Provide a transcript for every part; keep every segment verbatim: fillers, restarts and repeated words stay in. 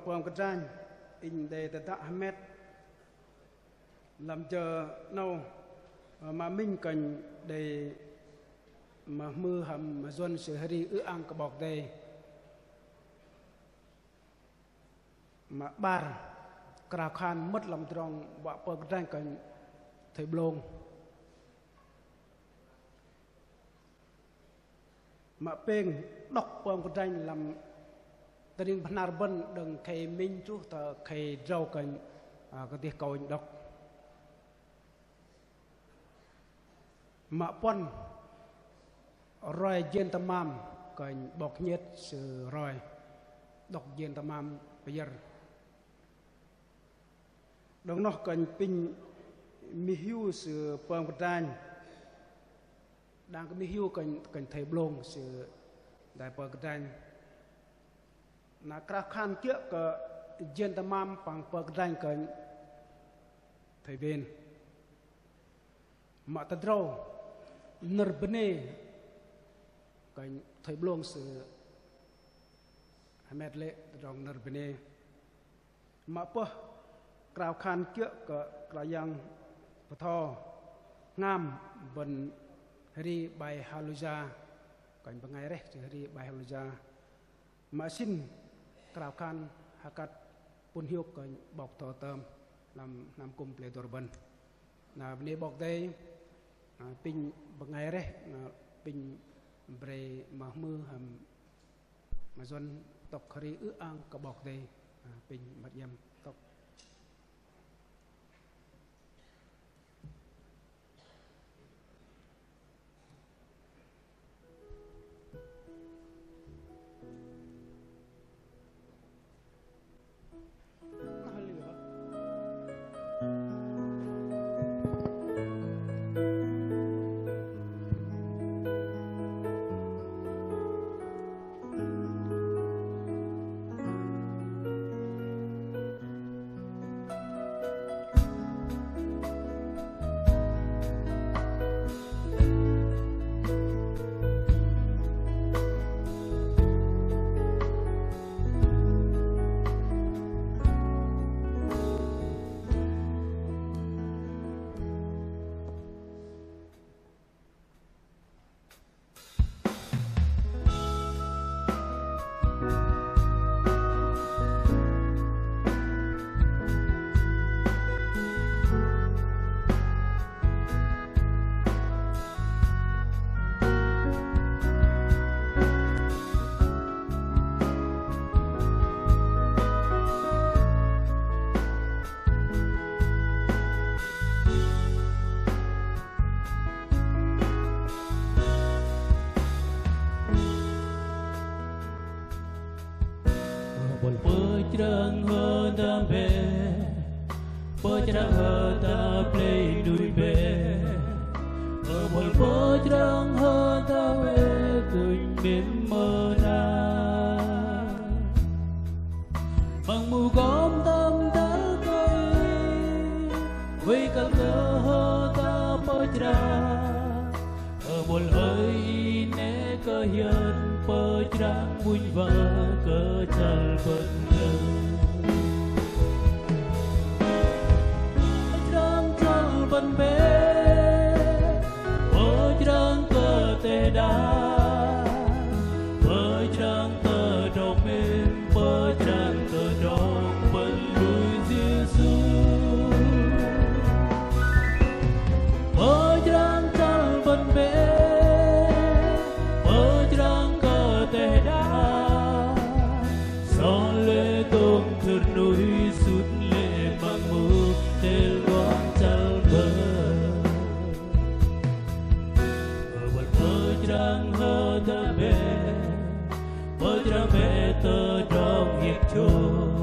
Pơm kơdranh, inh đei tơdă hơmet lăm jơ 'nâu, mă minh kơnh đei mă hmư̆ hăm mă juăn sư hơri ư-ang kơ 'Bok Kei-Dei. Mă 'bar, krao khan mơ̆t lăm tơdrong wă pơm kơdranh kơnh thầy Blông. Mă pêng, đŏk pơm kơdranh lăm tơring bơhnar bơ̆n đơ̆ng khei minh truh tơ khei drâu kơnh, ơ, kơdih kơnh đŏk. Mă puăn, roi jên tơmam kơnh 'bok hơnhêt sư roi, đŏk jên tơmam pơyơ̆r. Đơ̆ng noh kơnh pinh mih hiu sư pơm kơdranh. Đang kơ mih hiu kơnh, kơnh thầy Blông sư đei pơm kơdranh. Na krao khan kiơ̆ kơ jên tơmam păng pơm kơdranh kơnh thầy Bên. Mă tơdrâu nơ̆r bơnê kơnh thầy Blông sư hơmet lê̆ tơdrong nơ̆r bơnê. Mă pơh krao khan kiơ̆ kơ Kră Yang pơtho hngam bơ̆n hơri bai Hallelujah, kơnh bơngai reh sư hơri bai Hallelujah. Mă sĭn krao khan hơkăt pŭn hiôk kơnh 'bok pơtho tơm lăm hnam kŭm plei dơ̆r bơ̆n. Na bơnê 'Bok Kei-Dei, na pinh bơngai reh, na pinh brei mă hmư̆ hăm mă juăn tŏk hơri ư-ang kơ 'Bok Kei-Dei, na pinh mă 'nhăm tŏk. Bol pơjrang hơdai bĕ, pơjrang hơdai plei lui bĕ, bol pơjrang hơdai bĕ tuch mĕm mơnat. Măng mu gom tam dăl kơ ih, wei kăl kơ hơdai pơjrang. Ơ bol ơi, ine kơ hian pơjrang bunh wa kơ chăl bơ̆n. Pơjrang chăl bơ̆n bĕ, pơjrang kơ teh đak, pơjrang tơdrong mĕm, pơjrang tơdrong bơ̆n lui Yêsu. Pơjrang chăl bơ̆n bĕ, pơjrang kơ teh đak, sŏ lê̆ dôm thưr nuih sut lê̆ măng mu têl guang chăl bơ̆n. Ơ bol pơjrang hơdai bĕ, pơjrang bĕ tơdrong hiơ̆k hiôk.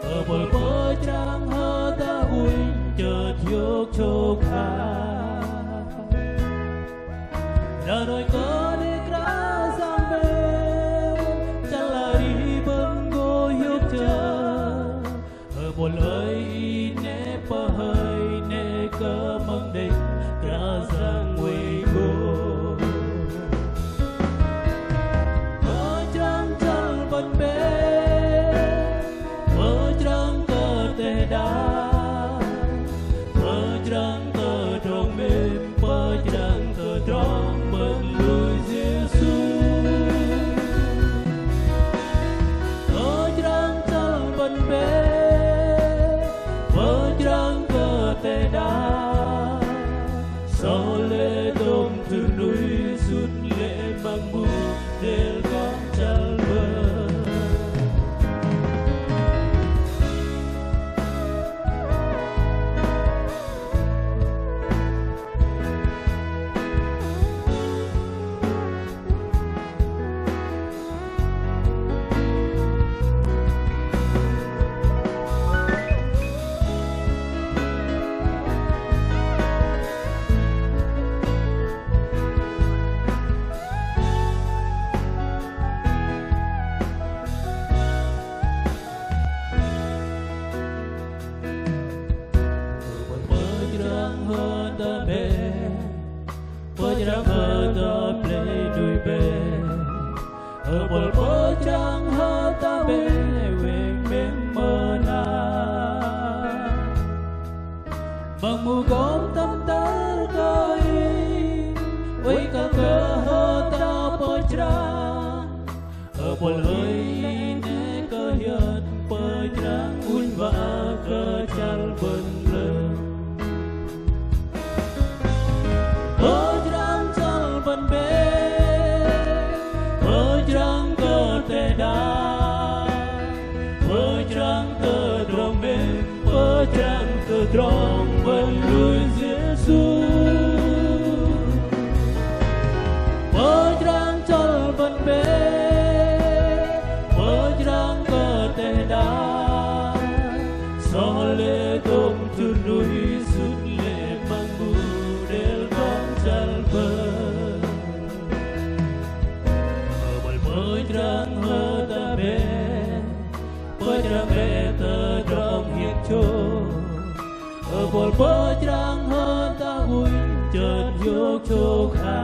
Ơ bol pơjrang hơdai ŭnh chơt hiôk chôk hă. Ră roi kơ đei Kră Yang bĕ, chăl arih bơ̆n gô hiôk chơt. Ơ bol ơi, ine pơhơi ne kơ măng đĕch Kră Yang wei gô. Pơjrang chăl bơ̆n bĕ, Ơ bol pơjrang hơtao bĕ weng mêm mơnat. Bang mu gom tam tăr kơ ih, oei kơ kơ hơtao pơjrang. Ơ bol ơi, ih 'nĕ kơ hiơt pơjrang ŭnh wă kơ chăl bơ̆n lơ. Pơjrang chăl bơ̆n bĕ, pơjrang kơ teh đak, pơjrang tơdrong mêm, pơjrang tơdrong bơ̆n lui Yêsu. Pơjrang chăl bơ̆n bĕ, pơjrang kơ teh đak, sŏ lê̆ tôm thŭn nuih sŭt lê̆ păng bu đêl gom chăl bơ̆n. Ơ bol pơjrang hơtao bĕ, pơjrang bĕ tơdrong hiơ̆k chô̆. Ơ bol pơjrang hơtao ŭnh chơt hiôk chô̆ khă.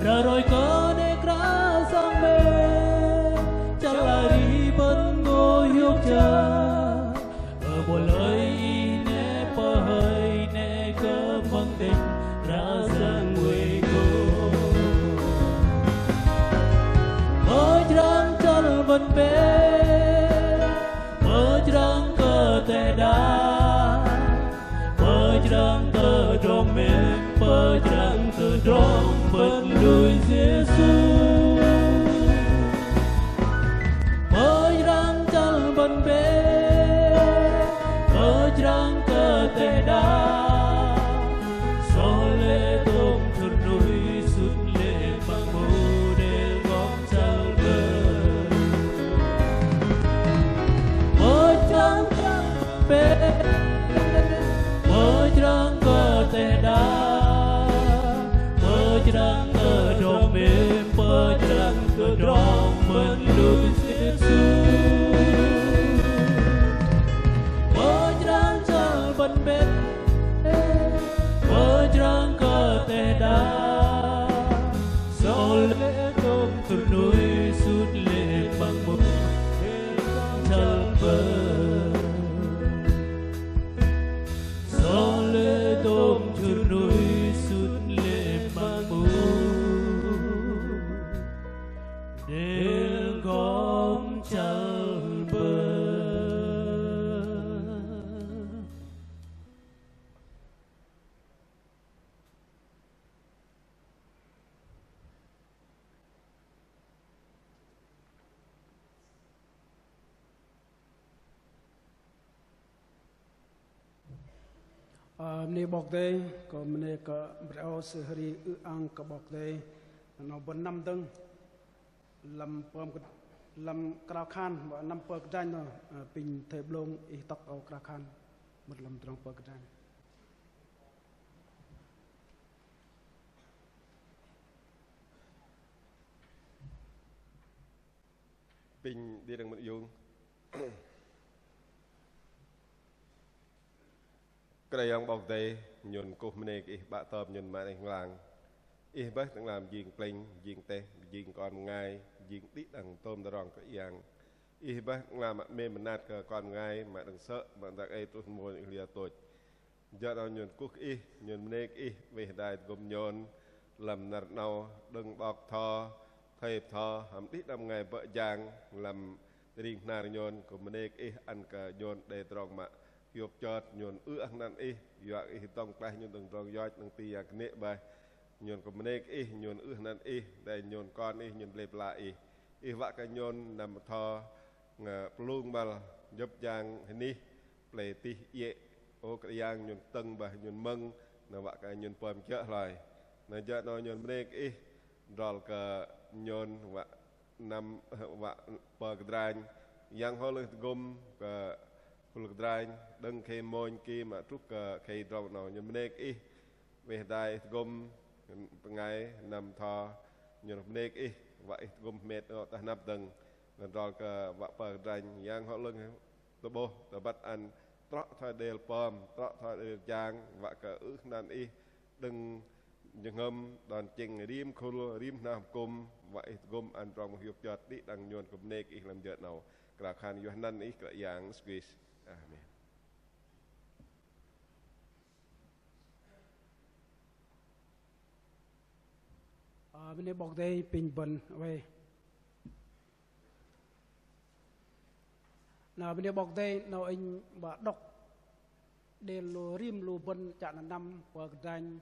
Ră roi kơ 'nĕ Kră Yang mĕ, chăl arih bơ̆n gô hiôk chơt. Ơ bol ơi, ih 'nĕ pơhơi 'nĕ kơ mơ̆ng đĕch Kră Yang oei gô. Pơjrang chăl bơ̆n bĕ, pơjrang kơ teh đak, pơjrang tơdrong mêm, pơjrang tơdrong bơ̆n lui Yêsu. Pơjrang chăl bơ̆n bĕ, pơjrang kơ teh đak, sŏ lê̆ tôm thŭn nuih sŭt lê̆ păng bu đêl gom chăl bơ̆n. Pơjrang chăl bơ̆n bĕ, pơjrang kơ teh đak, pơjrang tơdrong mêm, pơjrang tơdrong bơ̆n lui Yêsu. Pơjrang chăl bơ̆n bĕ, pơjrang kơ teh đak, sŏ lê̆ tôm thŭn nuih sŭt lê̆ păng bu đêl gom chăl bơ̆n. Sŏ lê̆ tôm thŭn nuih sŭt lê̆ păng bu đêl gom chăl bơ̆n. Ơ, bơnê 'Bok Kei-Dei, kơ bơnê kơ 'Bok Sư hơri ư-ang kơ 'Bok Kei-Dei, noh bơ̆n năm dơ̆ng lăm pơm kơ, lăm krao khan, wă năm pơm kơdranh noh, ơ, apinh thê 'blông ih tŏk âu krao khan, mơ̆t lăm tơdrong pơm kơdranh. Apinh đĭ đăng mơ̆n iung. Kră Yang 'Bok Kei-Dei, nhôn kuh bơnê kơ Ih 'Bă tơm nhôn mă đơ̆ng hlang. Ih bơih tơ'ngla mă jing plĕnh, jing teh, jing kon bơngai, jing đĭ đăng tôm tơdrong Kră Yang. Ih bơih tơ'ngla mă 'mêm mơnat kơ kon bơngai, mă đơ̆ng sơ̆, mă dang ei truh mơ̆n Ih lia tôch. Jơ̆ 'nâu nhôn kuh kơ Ih, nhôn bơnê kơ Ih, weh dai tơgŭm nhôn, lăm năr 'nâu, đơ̆ng 'bok bơtho, thây bơtho, hăm đĭ đăng bơngai bơ̆ jang, lăm ring bơhnar nhôn, kư̆m bơnê kơ Ih ăn kơ nhôn đei tơdrong mă hiôk chơt, nhôn ư-ang 'năn Ih, yua kơ Ih dŏng klaih nhôn đơ̆ng tơdrong yoch, đơ̆ng ti yang kơnê̆ bơih. Nhôn kư̆m bơnê kơ Ih, nhôn ư-ang 'năn Ih, đei nhôn kon Ih, nhôn pơlei pơla Ih. Ih wă kơ nhôn năm bơtho, ngă plung băl, jơ̆p jang hơnih, pơlei tih iĕ. Ơ Kră Yang, nhôn kơtơ̆ng bơih, nhôn mơ̆ng, na wă kơ nhôn pơm jơ̆ hloi. Na jơ̆ 'nâu nhôn bơnê kơ Ih, adrol kơ nhôn wă năm, wă pơm kơdranh, Yang hŏ lăng tơgŭm kơ khul kơdranh, đơ̆ng khei mônh ki mă truh kơ khei tơdrong 'nâu, nhôn bơnê kơ Ih, weh dai Ih tơgŭm, bơngai năm bơtho, nhôn bơnê kơ Ih, wă Ih tơgŭm hơmet 'nâu tơ hơnăp dơ̆ng, na adrol kơ wă pơm kơdranh, Yang hŏ lăng tơ'bôh, tơbăt ăn, trŏ thoi đêl pơm, trŏ thoi đêl jang, wă kơ ư-ang 'năn Ih, đơ̆ng jơhngơ̆m đon chĕng rim khul rim hnam kŭm, wă Ih tơgŭm ăn tơdrong mơ̆ng hiôk chot đĭ đăng nhôn kơ bơnê kơ Ih lăm jơ 'nâu. Krao khan yua hơnăn Ih Kră Yang Yêsu Krist. Amen. Ơ, bơnê 'Bok Kei-Dei, pinh bơ̆n oei. Na bơnê 'Bok Kei-Dei, 'nâu inh wă đŏk đêl lu rim lu bơ̆n chă năm pơgơdranh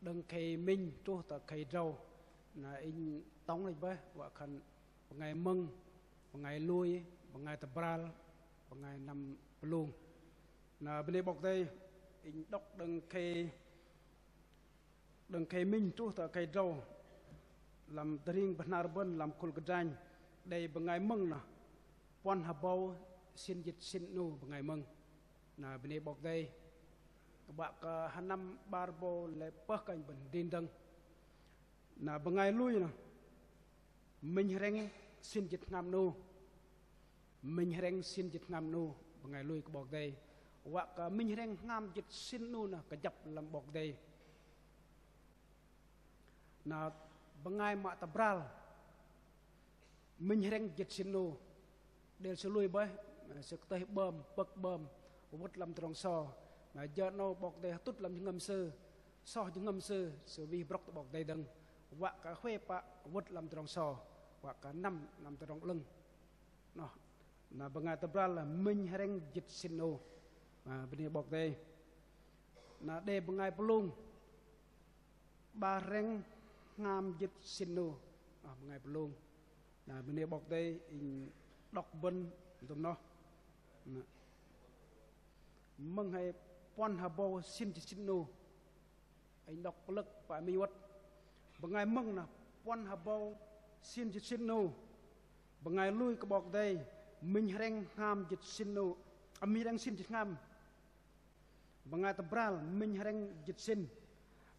đơ̆ng khei minh truh tơ khei drâu. Na inh tŏng lĕch bơih, wă khan bơngai mơ̆ng, bơngai lui, bơngai tơbral, bơngai năm pơlung. Na bơnê 'Bok Kei-Dei, inh đŏk đơ̆ng khei đơ̆ng khei minh truh tơ khei drâu, lăm tơring bơhnar bơ̆n lăm khul kơdranh, đei bơngai mơ̆ng noh puăn hơbâu sĭn jĭt sĭn 'nu bơngai mơ̆ng. Na bơnê 'Bok Kei-Dei, wă kơ hơnăm 'bar bâu lei pơh kơnh bơ̆n rin dơ̆ng. Na bơngai lui noh minh hrĕng sĭn jĭt hngam 'nu. Minh hrĕng sĭn jĭt hngam 'nu, bơngai lui kơ 'Bok Kei-Dei. Wă kơ minh hrĕng hngam jĭt sĭn 'nu noh kơjăp lăm 'Bok Kei-Dei. Na bơngai mă tơbral minh hrĕng jĭt sĭn 'nu. Đêl sư lui bơih, sư kơtơih 'bơm, pơ̆k 'bơm, wơ̆t lăm tơdrong so. Na jơ 'nâu 'Bok Kei-Dei hơtŭt lăm jơhngơ̆m sư, soh jơhngơ̆m sư, sư wih brŏk tơ 'Bok Kei-Dei dơ̆ng. Wă kơ huay pă wơ̆t lăm tơdrong so, wă kơ năm lăm tơdrong 'lơ̆ng. Noh, na bơngai tơbral minh hrĕng jĭt sĭn 'nu. Na bơnê 'Bok Kei-Dei. Na đei bơngai pơlung 'bar hrĕng hngam jĭt sĭn 'nu. Noh, bơngai pơlung. Na bơnê 'Bok Kei-Dei, inh đŏk bơ̆n dôm noh. Na mơ̆ng hei puăn hơbâu sĭn jĭt sĭn 'nu. Inh đŏk pơlơ̆k pă minh wơ̆t. Bơngai mơ̆ng noh puăn hơbâu sĭn jĭt sĭn 'nu. Bơngai lui kơ 'Bok Kei-Dei minh hrĕng hngam jĭt sĭn 'nu. Ơ, minh hrĕng sĭn jĭt hngam. Bơngai tơbral minh hrĕng jĭt sĭn.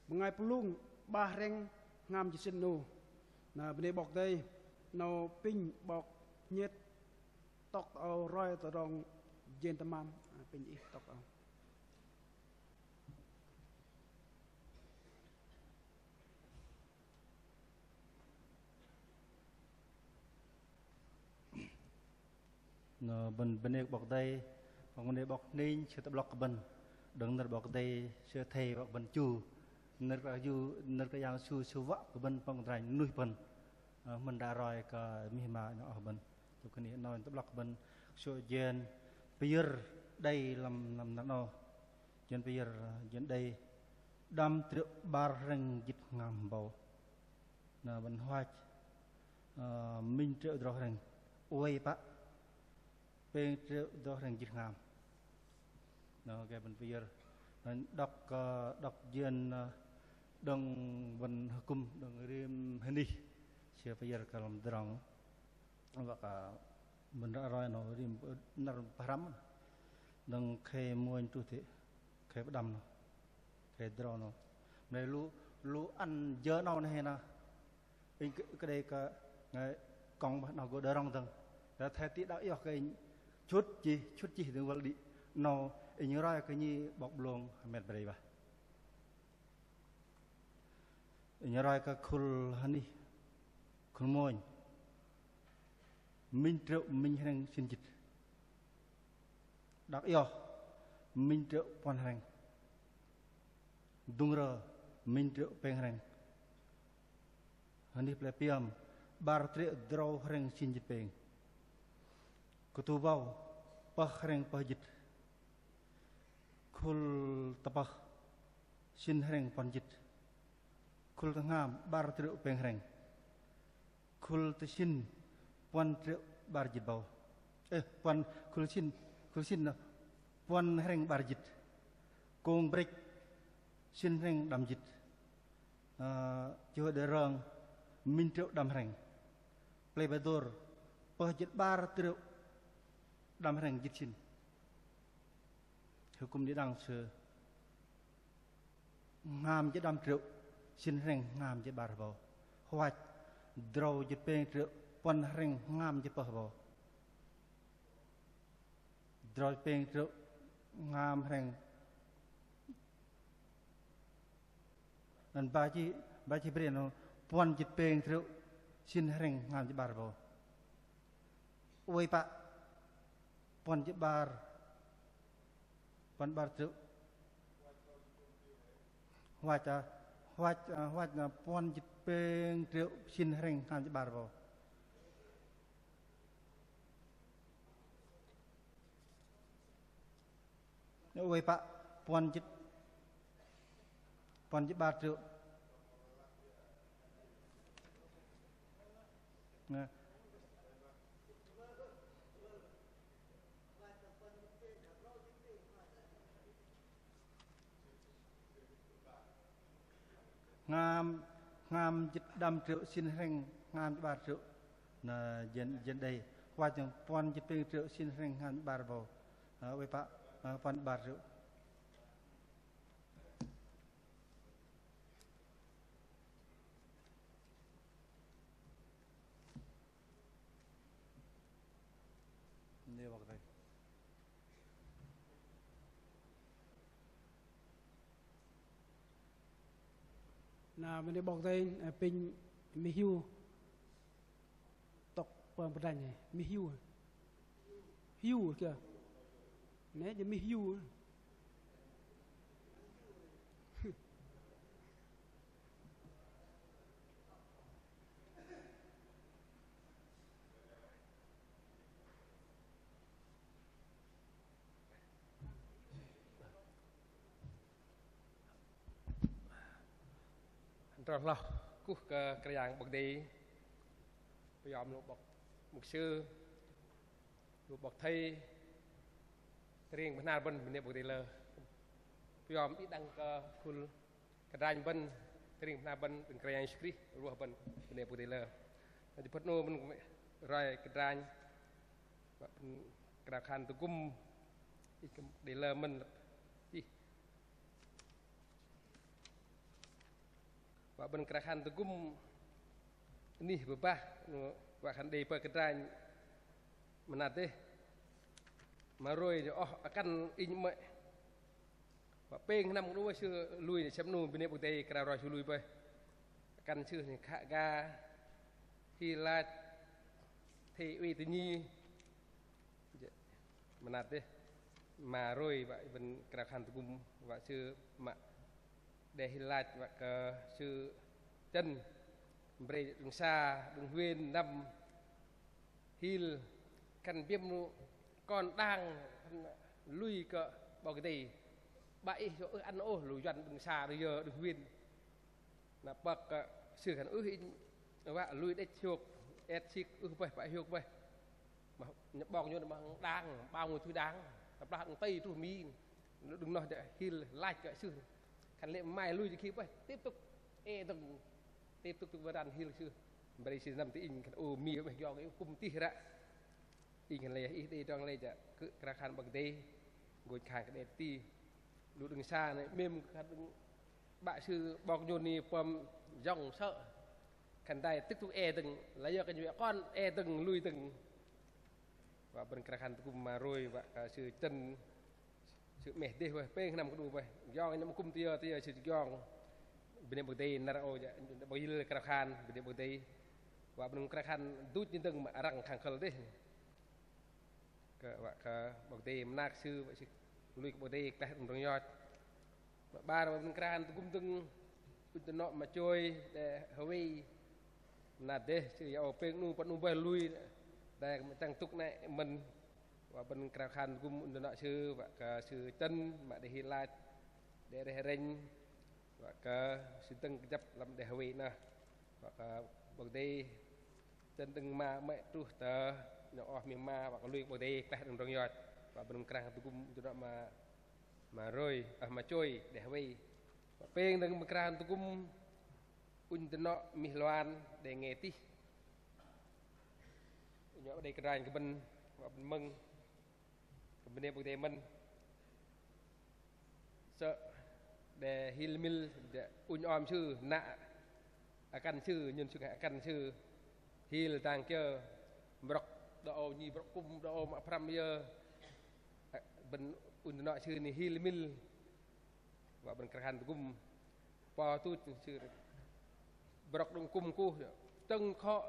Bơngai pơlung 'bar hrĕng hngam jĭt sĭn 'nu. Na bơnê 'Bok Kei-Dei, 'nâu pinh 'bok 'nhĕt tŏk âu roi tơdrong jên tơmam. Ơ, pinh ih tŏk âu. Noh, bơ̆n bơnê kơ 'Bok Kei-Dei, 'Bok bơnê 'bok ning, Sư tơ'blŏk kơ bơ̆n. Đơ̆ng nơ̆r 'Bok Kei-Dei, Sư athei wă kơ bơ̆n chu. Nơ̆r Kră Yang, nơ̆r Kră Yang Yêsu, Sư wă kơ bơ̆n pơm kơdranh nuih bơ̆n. Ơ, mơ̆n đă roi kơ mih ma noh oh bơ̆n. Chŭp kơ nih noh tơ'blŏk kơ bơ̆n. Sư jên pơyơ̆r đei lăm, lăm năr noh. Jên pơyơ̆r, jên đei đăm triệu 'bar hrĕng jĭt hngam hơbâu. Na bơ̆n hoach, ơ, minh triệu drâu hrĕng. Oei pă pêng triệu drâu hrĕng jĭt hngam. Na kơ bơ̆n pơyơ̆r. Na đŏk, ơ, đŏk jên, ơ, đơ̆ng bơ̆n hơkŭm đơ̆ng rim hơnih. Sư pơyơ̆r kơ lăm tơdrong. Wă kơ bơ̆n ră roi noh rim, ơ, năr pơhrăm. Đơ̆ng khei mônh truh tơ khei pơđăm noh. Khei drâu noh. Mă lei lu, lu ăn jơ 'nâu noh hei na. Inh kơ, kơ đei kơ ngai kŏng 'bah 'nâu gô đơ̆ng rŏng dơ̆ng. Athei ti đak iŏk kơ inh chŭt chih, chŭt chih dơ̆ng wăl đĭ. 'Nâu inh roi kơ nhi 'bok blông hơmet brei 'bah. Inh roi kơ khul hơnih, khul mônh. Minh triệu minh hrĕng sĭn jĭt. Đak iŏk, minh triệu puăn hrĕng. Dŭng rơ, minh triệu pêng hrĕng. Hơnih plei Piơm, 'bar triệu drâu hrĕng sĭn jĭt pêng. Kơtu Bâu, pơh hrĕng pơh jĭt. Khul tơpơh, sĭn hrĕng puăn jĭt. Khul tơhngam, 'bar triệu pêng hrĕng. Khul tơsĭn, puăn triệu 'bar jĭt bâu. Ơ, puăn, khul sĭn, khul sĭn noh, puăn hrĕng 'bar jĭt. Kông Brĕch, sĭn hrĕng đăm jĭt. Ơ, Chư Hội Đơ̆ng Rơ̆ng, minh triệu đăm hrĕng. Plei Bơdôr, pơh jĭt 'bar triệu đăm hrĕng jĭt sĭn. Hơkŭm đĭ đăng sư hngam jĭt đăm triệu, sĭn hrĕng hngam jĭt 'bar hơbâu. Hoach, drâu jĭt pêng triệu, puăn hrĕng hngam jĭt pơh hơbâu. Drâu pêng triệu, hngam hrĕng Năn ba chi, ba chi brên nơ puăn jĭt pêng triệu sĭn hrĕng hngam jĭt 'bar rơbâu. Oei pă puăn jĭt 'bar, puăn 'bar triệu. Hoach, a, hoach, a, hoach nơ puăn jĭt pêng triệu sĭn hrĕng hngam jĭt 'bar rơbâu. Nơ oei pă puăn jĭt, puăn jĭt 'bar triệu. Nơ. Hngam, hngam jĭt đăm triệu sĭn hrĕng hngam jĭt 'bar triệu. Nơ, jên, jên đei. Hoach jơ̆ng puăn jĭt pêng triệu sĭn hrĕng hngam jĭt 'bar rơbâu. Ơ, oei pă, ơ, puăn 'bar triệu. Nê bok tei. Na, mă nê bok tei, ơ, pinh mih hiu. Tŏk pơm pơdrănh, mih hiu. Hiu kiơ. Nê jơ̆ mih hiu. Tơdrong hloh kuh kơ Kră Yang 'Bok Kei-Dei. Pơyom lu 'bok mục sư, lu 'bok thầy, tơring bơhnar bơ̆n bơnê 'Bok Kei-Dei lơ. Pơyom đĭ đăng kơ khul kơdranh bơ̆n, tơring bơhnar bơ̆n đơ̆ng Kră Yang Yêsu Krist ruh bơ̆n bơnê 'Bok Kei-Dei lơ. Nơ, jơ phŭt 'nâu bơ̆n roi kơdranh, wă bơ̆n krao khan tơgŭm, ih kơ 'Bok Kei-Dei lơ mơ̆n, ih. Wă bơ̆n krao khan tơgŭm anih bơbah, wă khan đei pơm kơdranh mơnat dêh. Mă roi oh akăn inh 'mơ̆i. Wă pêng hnăm kơ 'nu sư lui, sĕm 'nu bơnê 'Bok Kei-Dei krao roi sư lui bơih. Akăn sư 'noh khă ga, hil lach, thê oei tơ nhi. Mơnat dêh. Mă roi wă bơ̆n krao khan tơgŭm, wă sư mă đe hil lach, wă kơ sư chơ̆n, bre đơ̆ng sa, đơ̆ng huyện năm, hil khan biĕm 'nu kon đang, khan lui kơ 'Bok Kei-Dei. 'Bă ih yua ưh ăn ôh lu Yuăn đơ̆ng sa, đơ̆ng yơ, đơ̆ng huyện. Na pơk kơ sư khan ưh inh wă lui đĕch hiôk, et sik ưh bơih, pă hiôk bơih. Mă 'bok nhôn mă đang, 'bao ngôi thứ đang, tơplah đơ̆ng Tây truh Mi. Đơ̆ng noh đe hil lach kơ sư. Khan lê̆ mai lui jơ̆ ki bơih, tiếp tục e dơ̆ng, tiếp tục tŭk bơ̆n hil sư. Bre sư năm tơ inh khan ô Mi bơih, yua kơ ih kŭm tih ră. Inh khan lei, ih đei tơdrong lei jă, kơ krao khan 'Bok Kei-Dei, gôch khan kơ đe ti. Lu đơ̆ng sa 'noh, 'mêm khan đơ̆ng 'bă sư 'bok nhôn 'noh pơm yŏng sơ̆. Khan dai tiếp tục e dơ̆ng, la yơ kơ nhôn kon e dơ̆ng, lui dơ̆ng. Wă bơ̆n krao khan tơgŭm mă roi, wă kơ sư chơ̆n, sư 'meh dêh bơih, pêng hnăm kơ 'nu bơih. Yŏng inh mă kŭm tơ yơ, tơ yơ sư yŏng. Bơnê 'Bok Kei-Dei năr âu jă, 'bok yil krao khan, bơnê 'Bok Kei-Dei. Wă bơ̆n krao khan duch 'noh dơ̆ng mă arăng khăng khơ̆l dêh. Kơ wă kơ 'Bok Kei-Dei mơnat kơ sư, wă sư lui kơ 'Bok Kei-Dei klaih đơ̆ng tơdrong yoch. Mă 'bar wă bơ̆n krao khan tơgŭm dơ̆ng, ŭnh tơnŏ mă chôi đe hơwei. Mơnat dêh sư yơ âu pêng 'nu, pơ̆n 'nu bơih lui. Đe mă chăng tŭk 'nĕ mơ̆n. Wă bơ̆n krao khan tơgŭm ŭnh tơnŏ sư, wă kơ sư chơ̆n mă đe hil lach, đe reh rĕnh. Wă kơ sư dơ̆ng kơjăp lăm đe hơwei 'noh. Wă kơ 'Bok Kei-Dei chơ̆n đơ̆ng mă 'mơ̆i truh tơ 'nhŏng oh mih ma, wă kơ lui kơ 'Bok Kei-Dei klaih đơ̆ng tơdrong yoch. Wă bơ̆n krao khan tơgŭm ŭnh tơnŏ mă, mă roi, ơ, mă chôi đe hơwei. Wă pêng dơ̆ng bơ̆n krao khan tơgŭm ŭnh tơnŏ mih loan đe nge tih. Ŭnh 'Bok Kei-Dei kơdranh kơ bơ̆n, wă bơ̆n mơ̆ng. Kơ bơnê 'Bok Kei-Dei mơ̆n. Sơ̆ đe hil mil, đe ŭnh om sư, na akăn sư, nhôn sư akăn sư. Hil dang kiơ, brŏk đơ âu nhi, brŏk kŭm đơ âu mă pơhrăm yơ. Bơ̆n ŭnh tơnŏ sư 'noh hil mil. Wă bơ̆n krao khan tơgŭm. Po tuch sư brŏk đơ̆ng kŭm kuh, tơ̆ng khŏ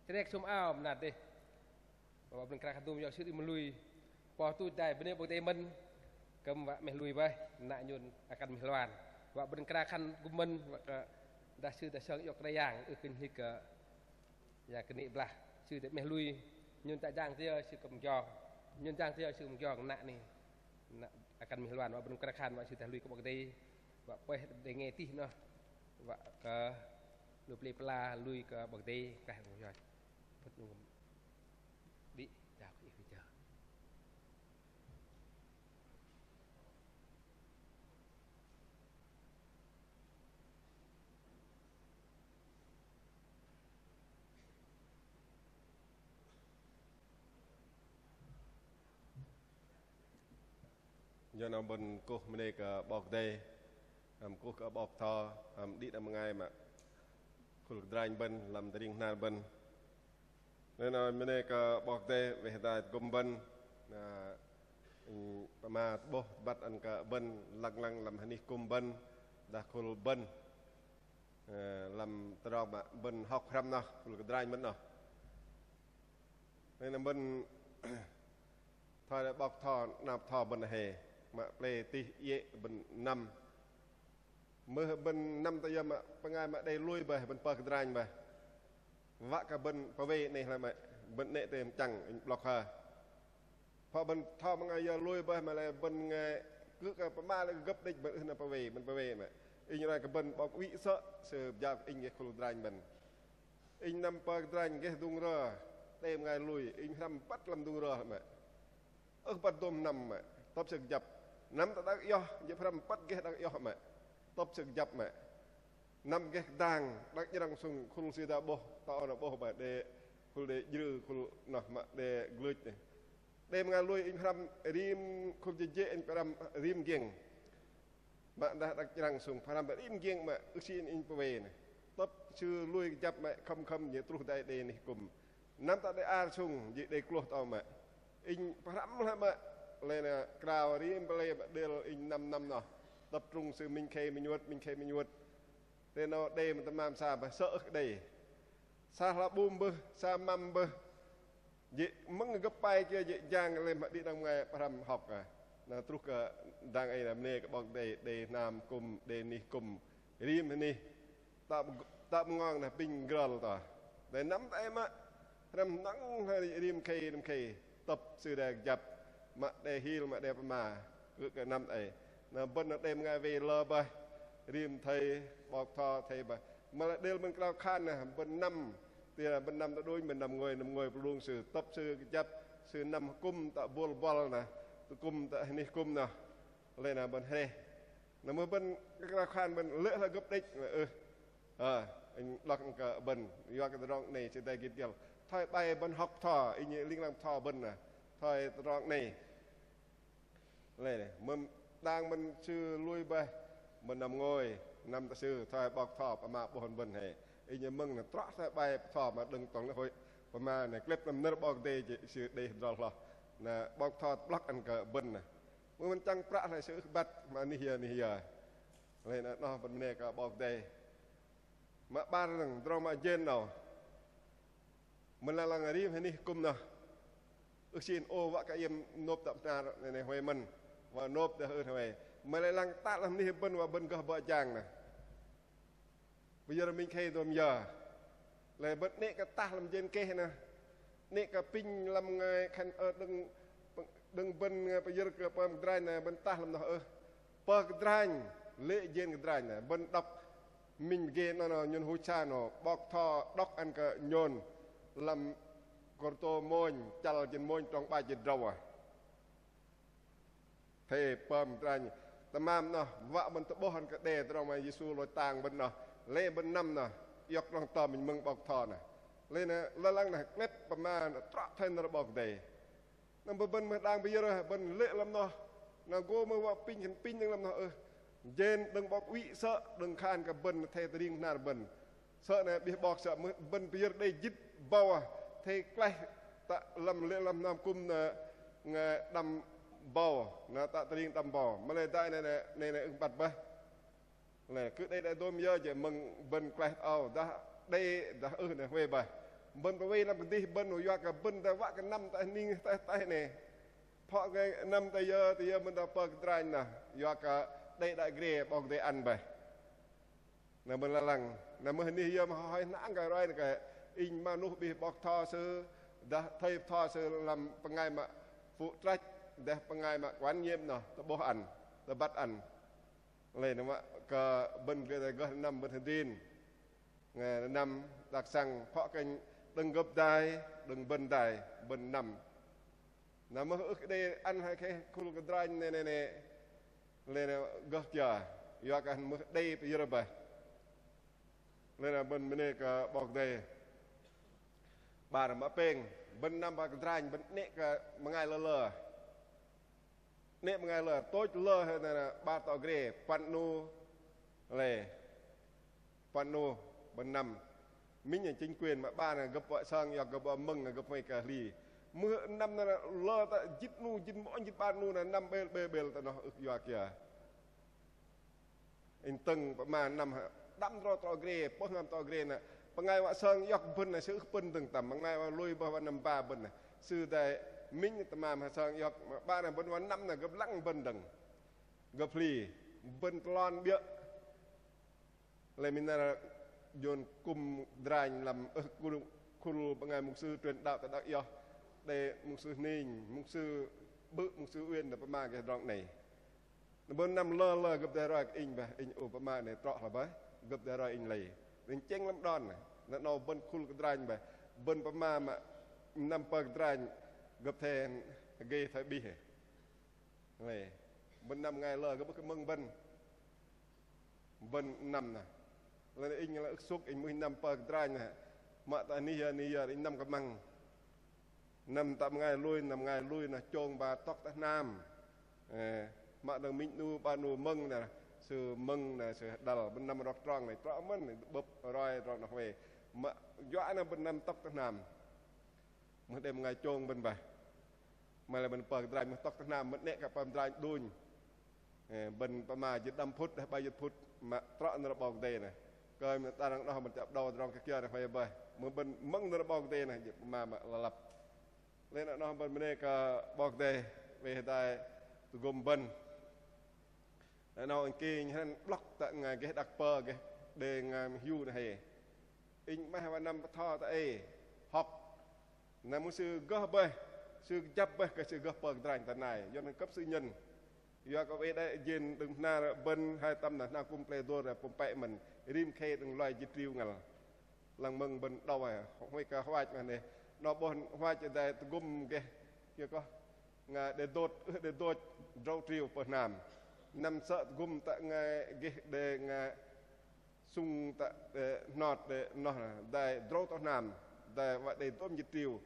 chrek sum ao mơnat dêh. Wă bơ̆n krao khan dôm yua sư đĭ mă lui. Po tuch dai bơnê 'Bok Kei-Dei mơ̆n, kư̆m wă 'meh lui bơih, na nhôn akăn mih lwan. Wă bơ̆n krao khan kư̆m mơ̆n, wă kơ dah sư dah sơng iŏk Kră Yang, ưh kơ nhĭk kơ Yang kơnê̆ blah, sư tơ 'meh lui, nhôn tơ jang tơ yơ sư kư̆m jong, nhôn jang tơ yơ sư kư̆m jong, na 'nĕ, na akăn mih lwan, wă bơ̆n krao khan, wă sư tơ lui kơ 'Bok Kei-Dei, wă pơih đei nge tih noh, wă kơ lu pơlei pơla lui kơ 'Bok Kei-Dei, krah ngôi yoch. Pŭt nung đĭ, jao kơ ih pơjơ. Yua noh bơ̆n kuh mơnê kơ 'Bok Kei-Dei, hăm kuh kơ 'bok tho, hăm đĭ đăng bơngai mă khul kơdranh bơ̆n, lăm tơring hnar bơ̆n. Nơ̆r 'nâu mơnê kơ 'Bok Kei-Dei, weh dai tơgŭm bơ̆n. Na, inh pơma tơ'bôh tơbăt ăn kơ bơ̆n lăng lăng lăm hơnih kŭm bơ̆n, dah khul bơ̆n. Ơ, lăm tơdrong mă bơ̆n hŏk hrăm noh, khul kơdranh bơ̆n noh. Nơ̆r 'nâu bơ̆n thoi đe 'bok tho, 'nao tho bơ̆n hei, mă pơlei tih iĕ bơ̆n năm. Mưh bơ̆n năm tơ yơ mă bơngai mă đei lui bơih, bơ̆n pơ̆ kơdranh bơih. Wă kơ bơ̆n pơwei 'nĕ hloi mă, bơ̆n 'nĕ tơ mơchăng, inh 'blŏk hơ. Pho bơ̆n tho bơngai yơ lui bơih mă lei bơ̆n nge kư̆ kơ pơma lei gơ̆p đĕch bơ̆n ưh na pơwei, bơ̆n pơwei mă. Inh roi kơ bơ̆n 'bok wih sơ̆, sư pơjao kơ inh gơh khul kơdranh bơ̆n. Inh năm pơ̆ kơdranh geh dung rơ, đei bơngai lui, inh hrăm băt lăm dung rơ mă. Ưh băt dôm năm mă, tơ̆p sư kơjăp. Năm tơ đak iŏh, jơ̆ pơhrăm băt geh đak iŏh mă. Tơ̆p sư kơjăp mă. Năm geh kơdang, đak jrăng sŭng khul sư dah 'bôh, tơ âu na 'bôh bơih đe, khul đe jrư, khul noh mă đe glưch đe. Đe bơngai lui inh pơhrăm rim khul jơjê̆ inh pơhrăm rim giĕng. Mă dah đak jrăng sŭng pơhrăm rim giĕng mă ưh sĭ inh pơwei nơh. Tơ̆p sư lui kơjăp mă khŏm khŏm jơ̆ truh dai đe nih kŭm. Năm tơ đe ar sŭng jơ̆ đe klôh tơ âu mă. Inh pơhrăm hloi mă lei na krao rim pơlei mă đêl inh năm năm noh. Tơ̆p trung sư minh khei minh wơ̆t, minh khei minh wơ̆t. Tơ 'nâu đei mă tơmam sa bơih sơ̆ ưh kơ đei. Sa hla 'bum bơih, sa măm bơih. Jê̆ mơ̆ng gơ̆p pai kiơ jê̆ jang lei mă đĭ đăng bơngai pơhrăm hŏk ah. Na truh kơ dang ei na mơnê kơ 'Bok Kei-Dei, đei hnam kŭm, đei nih kŭm. Rim hơnih. Tơ, tơ 'ngong na pinh grăl tơ. Đei năm tơ ei mă. Hrăm hnang rim khei, rim khei. Tơ̆p sư đe kơjăp. Mă đe hil, mă đe pơma. Kư̆ kơ năm tơ ei. Na bơ̆n na đei bơngai wei lơ bơih. Rim thây, 'bok tho thây bơih. Mă lei đêl bơ̆n krao khan na, bơ̆n năm. Tơ bơ̆n năm tơ đunh, bơ̆n năm ngôi, năm ngôi pơlung sư. Tơ̆p sư kơjăp, sư năm kŭm tơ bôl bôl na. Tơ kŭm tơ hơnih kŭm na. Lei na bơ̆n hrĕh. Na mưh bơ̆n krao khan bơ̆n lê̆ hloi gơ̆p đĕch, ưh. Ơ, inh 'blŏk kơ bơ̆n, yua kơ tơdrong 'nei sư đei gĭt găl. Thoi 'bai bơ̆n hŏk tho, inh ling lang tho bơ̆n na. Thoi tơdrong 'nei. Lei na, mưh đang bơ̆n sư lui bơih, bơ̆n năm ngôi, năm tơ sư, thoi 'bok tho, pơma 'bôh ăn bơ̆n hei. Inh mơ̆ng na trŏ thoi 'bai tho mă đơ̆ng tŏng lễ hội, pơma na klep năm nơ̆r 'Bok Kei-Dei jê̆ sư đei hơdrol hloh. Na 'bok tho tơ'blŏk ăn kơ bơ̆n na. Mưh bơ̆n chăng prăk hloi sư ưh băt, mă nih yơ, nih yơ. Lei na noh bơ̆n mơnê kơ 'Bok Kei-Dei. Mă 'bar dơ̆ng, tơdrong mă jên 'nâu. Mă lei lăng rim hơnih kŭm noh. Ưh sĭ inh ô wă kơ iĕm nôp tơ 'năr, 'nĕ, 'nĕ huay mơ̆n. Wă nôp dah ưh huay. Mă lei lăng tăl lăm hơnih bơ̆n wă bơ̆n gơh bơ̆ jang na. Pơyơ̆r minh khei dôm yơ. Lei bơ̆n 'nĕ kơ tah lăm jên keh na. 'Nĕ kơ pinh lăm ngai khan ơ đơ̆ng, đơ̆ng bơ̆n ngai pơyơ̆r kơ pơm kơdranh na bơ̆n tah lăm noh ưh. Pơm kơdranh, lê̆ jên kơdranh na. Bơ̆n đŏk minh gê noh noh nhôn huch sa noh. 'Bok tho đŏk ăn kơ nhôn lăm Kôrintô mônh, chăl jên mônh trong 'bar jĭt drâu ah. Thê pơm kơdranh. Tơmam noh, wă bơ̆n tơ'bôh ăn kơ đe tơdrong mă Yêsu lôch tang bơ̆n noh. Lei bơ̆n năm noh, iŏk tơdrong tơm minh mơ̆ng 'bok tho noh. Lei na, lơ lăng na, klep pơma na, trŏ thoi nơ̆r 'Bok Kei-Dei. Na bơ̆n mưh đang pơyơ̆r, bơ̆n lê̆ lăm noh. Na gô mưh wă pinh khan pinh đơ̆ng lăm noh ưh. Jên đơ̆ng 'bok wih sơ̆, đơ̆ng khan kơ bơ̆n, thê tơring hnar bơ̆n. Sơ̆ na 'bih 'bok sơ̆ mưh bơ̆n pơyơ̆r đei jĭt bâu ah. Thê klaih tơ lăm lê̆ lăm hnam kŭm na, na đăm bâu, na tơ tơring đăm bâu. Mă lei dai na, na, na, na ưh băt bơih. Lei kư̆m đei đei dôm yơ jơ̆ mơ̆ng bơ̆n klaih âu, dah đei dah ưh nĕ huay bơih. Bơ̆n pơwei năm kơdih bơ̆n yua kơ bơ̆n dah wă kơ năm tơ ning tơ tơ nĕ. Phŏ kơ năm tơ yơ tơ yơ bơ̆n dah pơk kơdranh nă, yua kơ đei đă gre 'Bok Kei-Dei ăn bơih. Na bơ̆n lăng lăng, na mưh anih yơ mă hoi hnang kơ roi kơ inh mă nuh bih 'bok bơtho sư, dah thây bơtho sư lăm bơngai mă pŭ trăch, dah bơngai mă quản nhiệm noh, tơ'bôh ăn, tơbăt ăn. Lei na mă kơ bơ̆n gơh năm bơ̆n hơdrin. Ngă năm đak săng phŏ kơnh đơ̆ng gơ̆p dai, đơ̆ng bơ̆n dai, bơ̆n năm. Na mưh ưh kơ đei ăn hă kơ khul kơdranh nĕ nĕ nĕ. Lei na gơh kiơ, yua kơ mưh đei pơyơ̆r bơih. Lei na bơ̆n mơnê kơ 'Bok Kei-Dei. 'Bar mă pêng, bơ̆n năm pơk kơdranh, bơ̆n 'nĕ kơ bơngai lơ lơ. 'Nĕ bơngai lơ, tôch lơ hơ na 'bar tŏ gre, puăn 'nu, lei. Puăn 'nu, bơ̆n năm. Minh chính quyền mă 'bar na gơ̆p wă sơng, yua gơ̆p wă mơ̆ng, gơ̆p huay kơ hli. Mưh năm na lơ tơ jĭt 'nu, jĭt mônh, jĭt 'bar 'nu na năm bêl bêl bêl tơ noh ưh yua kiơ. Inh tơ̆ng pơma năm hă, đăm tro tro gre, pơh năm tro gre na. Bơngai wă sơng iŏk bơ̆n na, sư ưh pơ̆n dơ̆ng tăm, bơngai wă lui bơih wă năm ba bơ̆n na. Sư dai minh tơmam hă sơng iŏk, mă 'bar na bơ̆n wă năm na gơ̆p lăng bơ̆n dơ̆ng. Gơ̆p hli, bơ̆n tlon 'biơ̆. Lei minh năr jôn kŭm kơdranh lăm, ơ, khul, khul bơngai mục sư truyền đạo tơ đak iŏh. Đei mục sư Ning, mục sư Bư̆, mục sư Uyên, na pơma gơh tơdrong 'nâu. Bơ̆n năm lơ lơ gơ̆p dai roi kơ inh bơih, inh ôh pơma 'nâu trŏ hloi bơih, gơ̆p dai roi inh lei. Inh chĕng lăm đon 'nâu, na 'nâu bơ̆n khul kơdranh bơih, bơ̆n pơma mă năm pơk kơdranh gơ̆p thoi gei thoi bih. Lei, bơ̆n năm bơngai lơ gơ̆p ưh kơ mơ̆ng bơ̆n. Bơ̆n năm na. Lei inh lăng ưh sŭk, inh mưh năm pơk kơdranh na. Mă tơ anih yơ, anih yơ, inh năm kơmăng. Năm tơ bơngai lui, năm bơngai lui na chông ba tŏk tơ hnam. Ơ, mă đơ̆ng minh 'nu, 'bar 'nu mơ̆ng na, sư mơ̆ng na, sư hơdăl, bơ̆n năm rok trong na, trŏ mơ̆n, bơ̆p roi, rok noh huay. Mă yua na bơ̆n năm tŏk tơ hnam. Mưh đei bơngai chông bơ̆n bơih. Mă lei bơ̆n pơk kơdranh mưh tŏk tơ hnam, bơ̆n 'nĕ kơ pơm kơdranh đunh. Ơ, bơ̆n pơma jĭt đăm phŭt, dah 'bai jĭt phŭt, mă trŏ nơ̆r 'Bok Kei-Dei na. Kơ mă đa năng noh bơ̆n chăp đon tơdrong kơ kiơ na huay bơih. Mưh bơ̆n mơ̆ng nơ̆r 'Bok Kei-Dei na, jĭt pơma mă lăp. Lei na noh bơ̆n bơnê kơ 'Bok Kei-Dei, wei hơdai tơgŭm bơ̆n. Lei na inh ki inh hrĕn 'blŏk tơ ngă geh đak pơ, geh đe ngă hiu na hei. Inh 'maih wă năm bơtho tơ ei, hŏk. Na mưh sư gơh bơih, sư kơjăp bơih kơ sư gơh pơk kơdranh tơ nai, yua kơ cấp sư nhân. Yua kơ wei đei jên đơ̆ng hnar bơ̆n hai tăm na hnar kŭm plei dôr pơm pĕ mơ̆n, rim khei đơ̆ng loi jĭt triu ngăl. Lăng mơ̆ng bơ̆n đŏk huay kơ hoach mă 'nâu. Noh 'bôh hoach dai tơgŭm geh, kiơ kơ ngă đe dôt, ưh đe dôt, drâu triu pơh hnam. Năm sơ̆ tơgŭm tơ ngă geh đe ngă sŭng tơ, ơ, hnot đe noh na, dai drâu tơ hnam, dai wă đei dôm jĭt triu.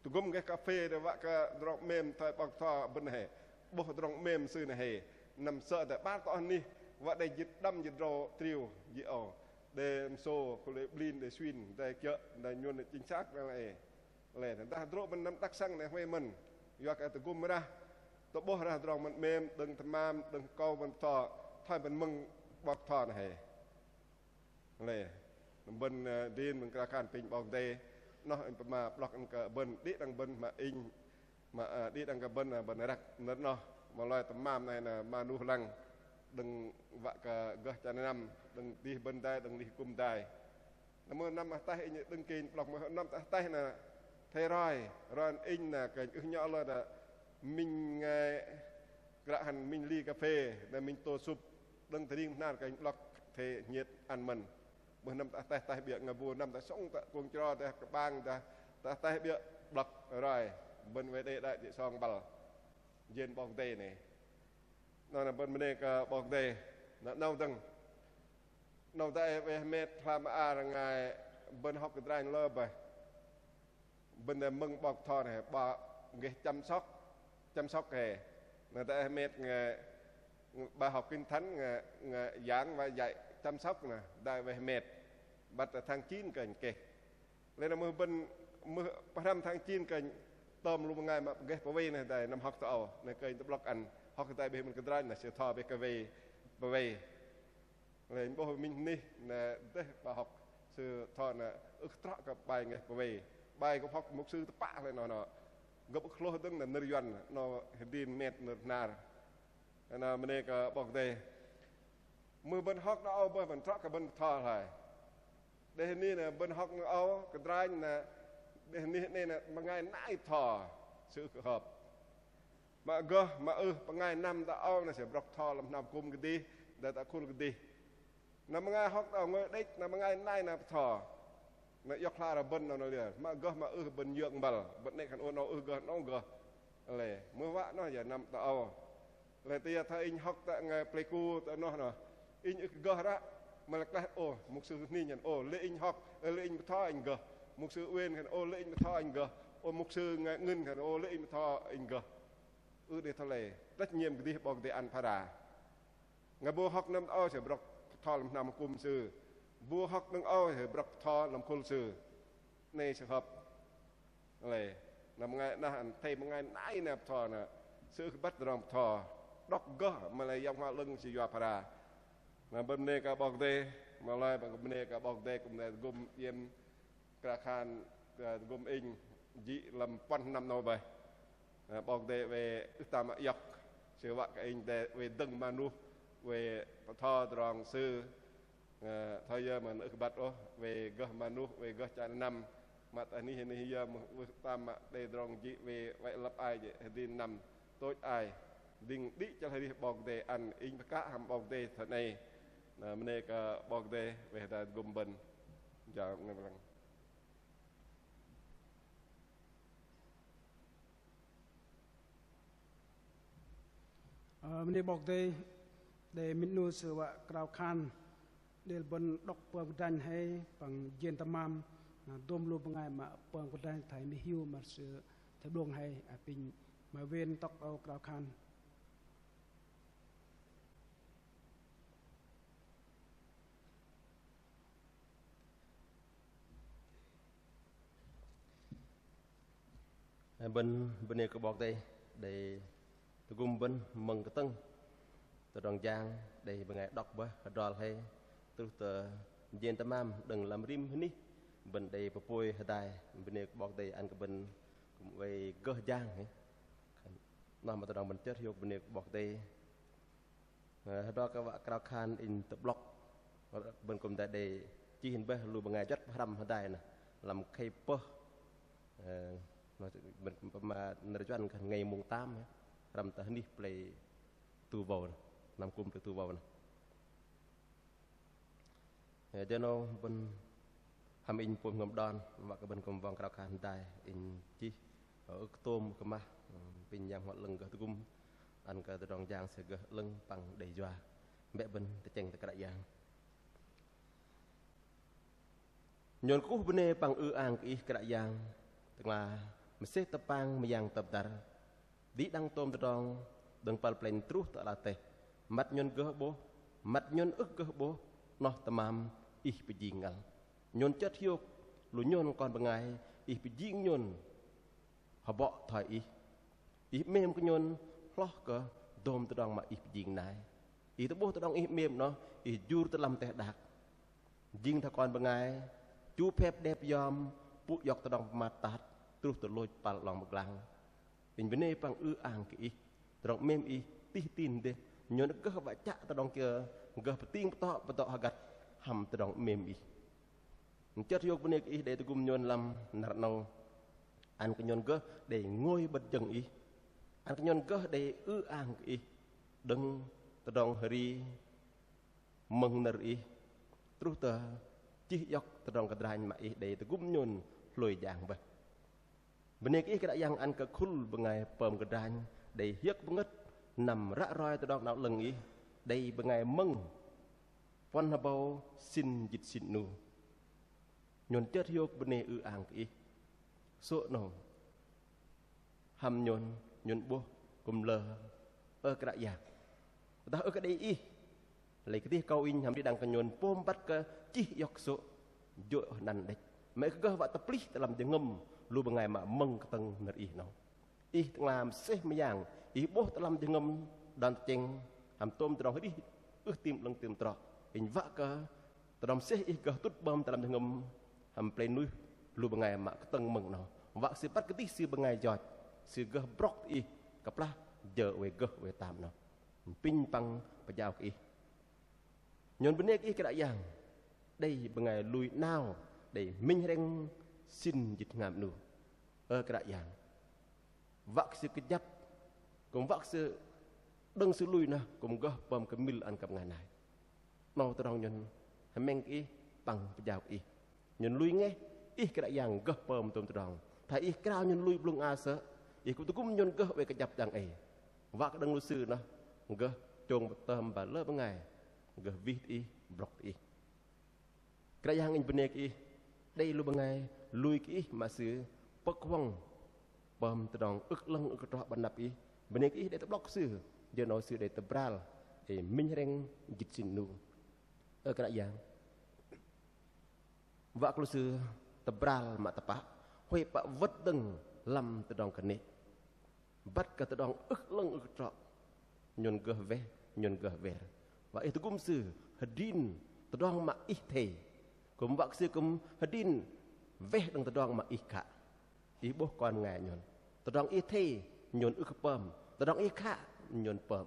Tơgŭm geh cà phê đe wă kơ tơdrong 'mêm thoi 'bok bơtho bơ̆n hei. 'Bôh tơdrong 'mêm sư na hei. Năm sơ̆ dai 'bar tŏ anih, wă đei jĭt đăm jĭt drâu triu, jĭt âu. Đe mơsô, khul đe 'blin, đe suin, dai kiơ̆, dai nhuôn chính xác na lei. Lei, dah drô̆ bơ̆n năm đak săng na huay mơ̆n. Yua kơ tơgŭm rah, tơ'bôh rah tơdrong mơ̆n 'mêm, đơ̆ng tơmam, đơ̆ng akâu bơ̆n bơtho, thoi bơ̆n mơ̆ng 'bok bơtho na hei. Lei, bơ̆n, ơ, đĭ bơ̆n krao khan apinh 'Bok Kei-Dei, noh inh pơma 'blŏk ăn kơ bơ̆n, đĭ đăng bơ̆n mă inh, mă, ơ, đĭ đăng kơ bơ̆n, ơ, bơ̆n răk nơ̆r noh, mă loi tơmam nai na mă nuh lăng, đơ̆ng wă kơ gơh chăn năm, đơ̆ng dih bơ̆n dai, đơ̆ng dih kŭm dai. Na mưh năm ataih inh đơ̆ng kơ inh 'blŏk mưh năm ataih na, thei roi, roi inh na kơ inh ưh nhŏ lơ dah minh ngai kră hăn minh ly cà phê, na minh tô súp, đơ̆ng tơring hnar kơ inh 'blŏk thei nhiet ăn mơ̆n. Mưh năm ataih ataih 'biơ̆ ngă bu năm ataih sŏng tơ kuông chro dah kơ'bang dah ataih ataih 'biơ̆ 'blŏk roi, bơ̆n wei đei đă jĭ sŏng băl. Jên 'Bok Kei-Dei nai. Noh na bơ̆n bơnê kơ 'Bok Kei-Dei. Na 'nâu dơ̆ng. 'Nâu dai weh met hla mơar ngai bơ̆n hŏk kơdranh lơ bơih. Bơ̆n dai mơ̆ng 'bok bơtho nai, 'bok geh chăm sóc, chăm sóc hei. Na dai weh met ngai, bài học Kinh Thánh ngai, ngai giảng và dạy chăm sóc na, dai weh met. Băt tơ tháng chín kơ inh keh. Lei na mưh bơ̆n, mưh pơhrăm tháng chín kơ inh tơm lu bơngai mă geh pơwei na dai năm hŏk tơ âu, na kơ inh tơ'blŏk ăn hŏk dai bơih mơ̆n kơdranh na sư tho bơih kơ wei, pơwei. Lei 'bôh minh 'nih na dêh 'bă hŏk sư bơtho na ưh trŏ kơ bai ngeh pơwei. Bai gơ̆p hŏk mục sư tơpă lei noh noh. Gơ̆p ưh kơ hlôh dơ̆ng na nơ̆r Yuăn noh hơdrin met nơ̆r hnar. Na bơnê kơ 'Bok Kei-Dei. Mưh bơ̆n hŏk đơ̆ng âu bơih bơ̆n trŏ kơ bơ̆n bơtho hloi. Đei hơnih na bơ̆n hŏk đơ̆ng âu kơdranh na đei hơnih 'nei na bơngai nai bơtho sư ưh kơ hơp. Mă gơh mă ưh bơngai năm tơ âu na sư brŏk bơtho lăm hnam akŭm kơdih, dah tơ khul kơdih. Na bơngai hŏk đơ̆ng âu ngôi đĕch na bơngai nai na bơtho. Na iŏk hla rơ bơ̆n noh na liơ. Mă gơh mă ưh bơ̆n yơ̆ng băl. Bơ̆n 'nĕ khan ôh 'nâu ưh gơh 'nâu gơh. Lei, mưh wă noh yơ năm tơ âu. Lei tơ yơ thoi inh hŏk tơ ngai Pleiku tơ noh noh. Inh ưh kơ gơh ră. Mă lei klaih ôh, mục sư hơnih nhăn ôh, lê̆ inh hŏk, lê̆ inh bơtho inh gơh. Mục sư Uyên khan ôh, lê̆ inh bơtho inh gơh. Ôh, mục sư ngai Ngân khan ôh, lê̆ inh bơtho inh gơh. Ưh đei thoi lei, trách nhiệm kơdih 'Bok Kei-Dei ăn phara. Ngai bu hŏk năm tơ âu sư brŏk bơtho lăm hnam akŭm sư. Bu hŏk đơ̆ng âu sư brŏk bơtho lăm khul sư. 'Nei sư hơp. Lei, na bơngai nah ăn thei bơngai nai na bơtho na. Sư ưh kơ băt tơdrong bơtho. Đŏk gơh mă lei Yang Bơhngol 'Lơ̆ng sư yua phara. Na bơ̆n bơnê kơ 'Bok Kei-Dei, mă lei bơ̆n bơnê kơ 'Bok Kei-Dei kư̆m đei tơgŭm iĕm krao khan, ơ, tơgŭm inh jĭ lăm puăn năm 'nâu bơih. Ơ, 'Bok Kei-Dei oei ưh tam mă iŏk, sư wă kơ inh đei oei dơ̆ng manuh, oei bơtho tơdrong sư, ơ, thoi yơ mă ưh kơ băt ôh, oei gơh manuh, oei gơh chă năm, mă tơ anih anih yơ mă ưh tam mă đei tơdrong jĭ oei wei lăp ai jĭ hơdrin năm tôch ai, đĭ chăl arih 'Bok Kei-Dei ăn, inh pơkă hăm 'Bok Kei-Dei thoi 'nei. Na bơnê kơ 'Bok Kei-Dei oei hơdai tơgŭm bơ̆n. Jao ngôi bơlăng. Ơ, bơnê 'Bok Kei-Dei, đei minh 'nu sư wă krao khan, đei bơ̆n đŏk pơm kơdranh hei, păng jên tơmam, na dôm lu bơngai mă pơm kơdranh thoi mơhiu mă sư thoi 'blŏng hei, apinh mă wên tŏk âu krao khan. Bơ̆n bơnê kơ 'Bok Kei-Dei, đei tơgŭm bơ̆n mơ̆ng kơtơ̆ng tơdrong jang, đei bơngai đŏk bơih hơdrol hei truh tơ jên tơmam đơ̆ng lăm rim hơnih, bơ̆n đei pơpôi hơdai, bơnê kơ 'Bok Kei-Dei ăn kơ bơ̆n kư̆m oei gơh jang hei. Noh mă tơdrong bơ̆n chơt hiôk bơnê kơ 'Bok Kei-Dei. Ơ, hơdrol kơ wă krao khan inh tơ'blŏk. Bơ̆n kư̆m đei đei chih bơih lu bơngai juăt pơhrăm hơdai nơh. Lăm khei pơh. Ơ, noh bơ̆n pơma nơ̆r Yuăn khan ngày mùng tám, hrăm tơ hơnih Pleitu wâu nơh. Năm akŭm Pleitu wâu nơh. Ơ, jơ 'nâu bơ̆n hăm inh pôm jơhngơ̆m đon, wă kơ bơ̆n kư̆m wŏng krao khan hơdai, inh chih, ơ, ưh kơ tôm ưh kơ mah, ơ, apinh Yang Bơhngol 'Lơ̆ng gơh tơgŭm, ăn kơ tơdrong jang sư gơh 'lơ̆ng păng đei yua. Bĕ bơ̆n tơchĕng tơ Kră Yang. Nhôn kơkuh bơnê păng ư-ang kơ Ih Kră Yang, Tơ'ngla mơsêh tơpang mơyang tơpơdăr. Đĭ đăng tôm tơdrong đơ̆ng păl plĕnh truh tơ ala teh. Măt nhôn gơh 'bôh, măt nhôn ưh gơh 'bôh, 'noh tơmam Ih pơjing ngăl. Nhôn chơt hiôk lu nhôn kon bơngai, Ih pơjing nhôn hơbŏ thoi Ih. Ih 'mêm kơ nhôn hloh kơ dôm tơdrong mă Ih pơjing nai. Ih tơ'bôh tơdrong Ih 'mêm 'noh, Ih jur tơ lăm teh đak. Jing thoi kon bơngai, chu phep đep yom, pŭ iŏk tơdrong pơmat tat, truh tơ lôch păl 'long pơglang. Inh bơnê păng ư-ang kơ Ih, tơdrong 'mêm Ih, tih tin dêh, nhôn gơh wă chă tơdrong kiơ, gơh pơting pơtŏ, pơtŏ hơgăt, hăm tơdrong 'mêm Ih. Chơt hiôk bơnê kơ Ih đei tơgŭm nhôn lăm năr 'nâu, ăn kơ nhôn gơh đei ngôi bơ̆t jơ̆ng Ih, ăn kơ nhôn gơh đei ư-ang kơ Ih, đơ̆ng tơdrong hơri, mơ̆ng nơ̆r Ih, truh tơ chih iŏk tơdrong kơdranh mă Ih đei tơgŭm nhôn hlôi jang bơih. Bơnê kơ Ih Kră Yang ăn kơ khul bơngai pơm kơdranh, đei hiơ̆k bơngơ̆t, năm ră roi tơdrong 'nao 'lơ̆ng Ih, đei bơngai mơ̆ng puăn hơbâu sĭn jĭt sĭn 'nu. Nhôn chơt hiôk bơnê ư-ang kơ Ih. Sô̆ 'nâu. Hăm nhôn, nhôn 'bôh kư̆m lơ, ơ Kră Yang. Dah ưh kơ đei Ih. Lei kơdih akâu inh hăm đĭ đăng kơ nhôn pôm băt kơ chih iŏk sô̆. Jô̆ 'năn đĕch. Mă ưh kơ gơh wă tơplih tơ lăm jơhngơ̆m lu bơngai mă mơ̆ng kơtơ̆ng nơ̆r Ih 'nâu. Ih Tơ'ngla mơsêh mơyang, Ih 'bôh tơ lăm jơhngơ̆m đon tơchĕng hăm tôm tơdrong hơrih ưh tam 'lơ̆ng tam trŏ. Inh wă kơ tơdrong mơsêh ih gơh tŭt 'bơm tơ lăm jơhngơ̆m hăm pơlei nuih lu bơngai mă kơtơ̆ng mơ̆ng 'nâu. Wă kơ sư băt kơdih sư bơngai yoch, sư gơh brŏk ih kơplah jơ oei gơh oei tam 'nâu. Apinh păng pơjao kơ ih. Nhôn bơnê kơ ih Kră Yang, đei bơngai lui 'nao đei minh hrĕng sĭn jĭt hngam 'nu. Ơ Kră Yang, wă kơ sư kơjăp, kư̆m wă kơ sư đơ̆ng sư lui noh kư̆m gơh pơm kơmil ăn kơ bơngai nai. 'Nâu tơdrong nhôn hơmĕng kơ ih păng pơjao kơ ih. Nhôn lui ngeh, ih Kră Yang gơh pơm tôm tơdrong. Thoi ih krao nhôn lui blŭng a sơ̆, ih kư̆m tơgŭm nhôn gơh oei kơjăp jang ei. Wă kơ đơ̆ng lu sư noh gơh chông bơtơm ba lơ bơngai gơh wih tơ ih, brŏk tơ ih. Kră Yang, inh bơnê kơ ih, đei lu bơngai lui kơ ih mă sư pơ̆k huŏng pơm tơdrong ưh 'lơ̆ng ưh kơ trŏ 'bơ̆t năp ih. Bơnê kơ ih đei tơ'blŏk sư, jơ 'nâu sư đei tơbral đei minh hrĕng jĭt sĭn 'nu. Ơ Kră Yang, wă kơ lu sư tơbral mă tơpă, huay pă wơ̆t dơ̆ng lăm tơdrong kơnê̆. Băt kơ tơdrong ưh 'lơ̆ng ưh kơ trŏ, nhôn gơh weh, nhôn gơh wer. Wă ih tơgŭm sư hơdrin tơdrong mă ih athei, kư̆m wă kơ sư kư̆m hơdrin weh đơ̆ng tơdrong mă ih khă. Ih 'bôh kon bơngai nhôn, tơdrong ih athei nhôn ưh kơ pơm, tơdrong ih khă nhôn pơm.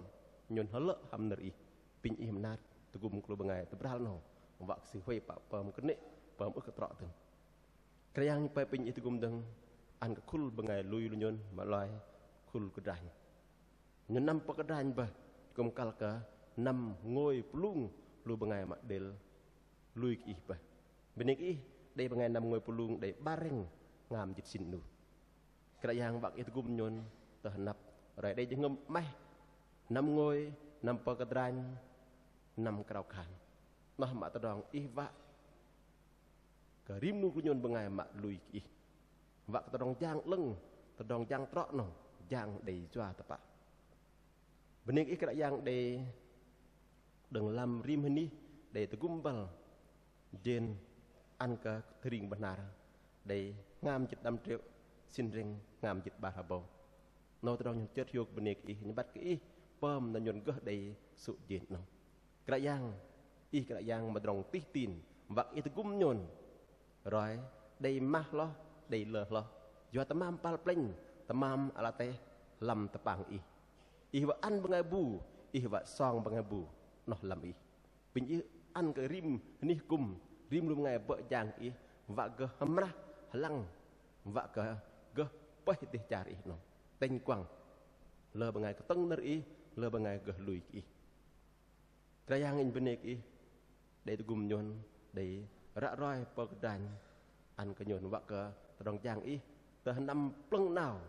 Nhôn hơlơ̆ hăm nơ̆r ih. Apinh ih mơnat tơgŭm kơ lu bơngai tơbral 'nâu, wă kơ sư huay pă pơm kơnê̆, pơm ưh kơ trŏ dơ̆ng. Kră Yang, pơm apinh ih tơgŭm dơ̆ng ăn kơ khul bơngai lui lu nhôn mă loi khul kơdranh. Nhôn năm pơm kơdranh bơih, kư̆m kăl kơ năm ngôi pơlung lu bơngai mă đêl lui kơ ih bơih. Bơnê kơ ih, đei bơngai năm ngôi pơlung đei 'bar hrĕng hngam jĭt sĭn 'nu. Kră Yang, wă kơ ih tơgŭm nhôn tơ hơnăp, roi đei jơhngơ̆m 'maih, năm ngôi, năm pơm kơdranh, năm krao khan. Noh mă tơdrong ih wă kơ rim 'nu kơ nhôn bơngai mă lui kơ ih. Wă kơ tơdrong jang 'lơ̆ng, tơdrong jang trŏ 'nâu jang đei yua tơpă. Bơnê kơ ih Kră Yang, đei đơ̆ng lăm rim hơnih đei tơgŭm băl jên ăn kơ tơring bơhnar đei hngam jĭt đăm triệu sĭn hrĕng hngam jĭt 'bar hơbâu. 'Nâu tơdrong nhôn chơt hiôk bơnê kơ ih, nhôn băt kơ ih pơm na nhôn gơh đei sŭ jên 'nâu. Kră Yang, ih Kră Yang mă tơdrong tih tin, wă kơ ih tơgŭm nhôn roi đei mah hloh, đei lơ hloh, yua tơmam păl plĕnh, tơmam ala teh lăm tơpang ih. Ih wă ăn bơngai bu, ih wă song bơngai bu noh lăm ih. Apinh ih ăn kơ rim hơnih kŭm, rim lu bơngai bơ̆ jang kơ ih, wă gơh hơmrah hơlăng, wă kơ gơh pơih dêh char ih 'nâu, tĕnh kuăng lơ bơngai kơtơ̆ng nơ̆r ih, lơ bơngai gơh lui kơ ih. Kră Yang, inh bơnê kơ ih đei tơgŭm nhôn đei ră roi pơm kơdranh ăn kơ nhôn, wă kơ tơdrong jang ih tơ hơnăm plơ̆ng 'nao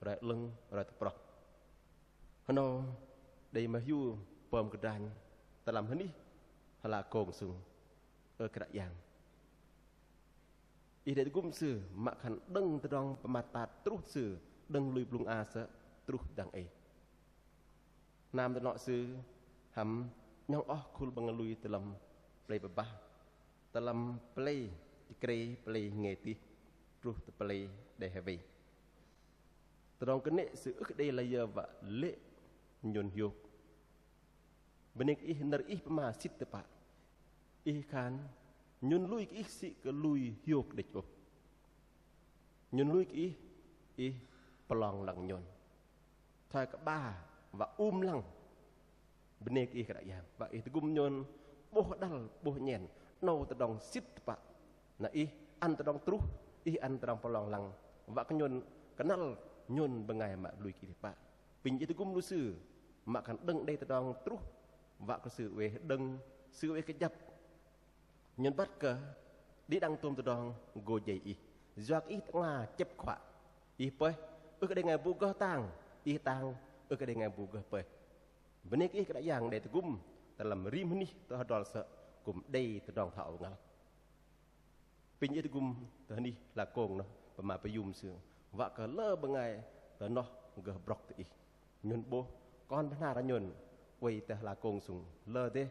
roi 'lơ̆ng roi tơproh. Hơnâu đei mă hiu pơm kơdranh tơ lăm hơnih hla kông sŭng. Ơ Kră Yang, ih đei tơgŭm sư mă khan đơ̆ng tơdrong pơmat tat truh sư, đơ̆ng lui blŭng a sơ̆ truh dang ei. Hnam tơnŏ sư hăm 'nhŏng oh khul bơngai lui tơ lăm pơlei pơbah, tơ lăm pơlei Chơkrei, pơlei Hơnge tih truh tơ pơlei Đe Hơwei. Tơdrong kơnê̆ sư ưh kơ đei layơ wă lê̆ nhôn hiôk. Bơnê kơ ih, nơ̆r ih pơma sĭt tơpă. Ih khan nhôn lui kơ ih sĭ kơ lui hiôk đĕch ôh. Nhôn lui kơ ih, ih pơlong lăng nhôn. Thoi kơ 'ba wă um lăng. Bơnê kơ ih Kră Yang, wă ih tơgŭm nhôn 'bôh đăl 'bôh 'nhen, 'nâu tơdrong sĭt tơpă. Na ih ăn tơdrong truh, ih ăn tơdrong pơlong lăng, wă kơ nhôn kơnăl nhôn bơngai mă lui kơ ih tơpă. Apinh ih tơgŭm lu sư mă khan đơ̆ng đei tơdrong truh, wă kơ sư oei hơđơ̆ng, sư oei kơjăp. Nhôn băt kơ đĭ đăng tôm tơdrong gô jei ih. Yua kơ ih tơ'ngla chĕp khuă. Ih pơih, ưh kơ đei bơngai bu gơh tang. Ih tang, ưh kơ đei bơngai bu gơh pơih. Bơnê kơ ih Kră Yang đei tơgŭm tơ lăm rim hơnih tơ hơdrol sơ̆ kư̆m đei tơdrong thoi âu ngăl. Apinh ih tơgŭm tơ hơnih hla kông noh pơma pơyum sư, wă kơ lơ bơngai tơ noh gơh brŏk tơ ih. Nhôn 'bôh kon bơhnar nhôn oei tơ hla kông sŭng lơ dêh.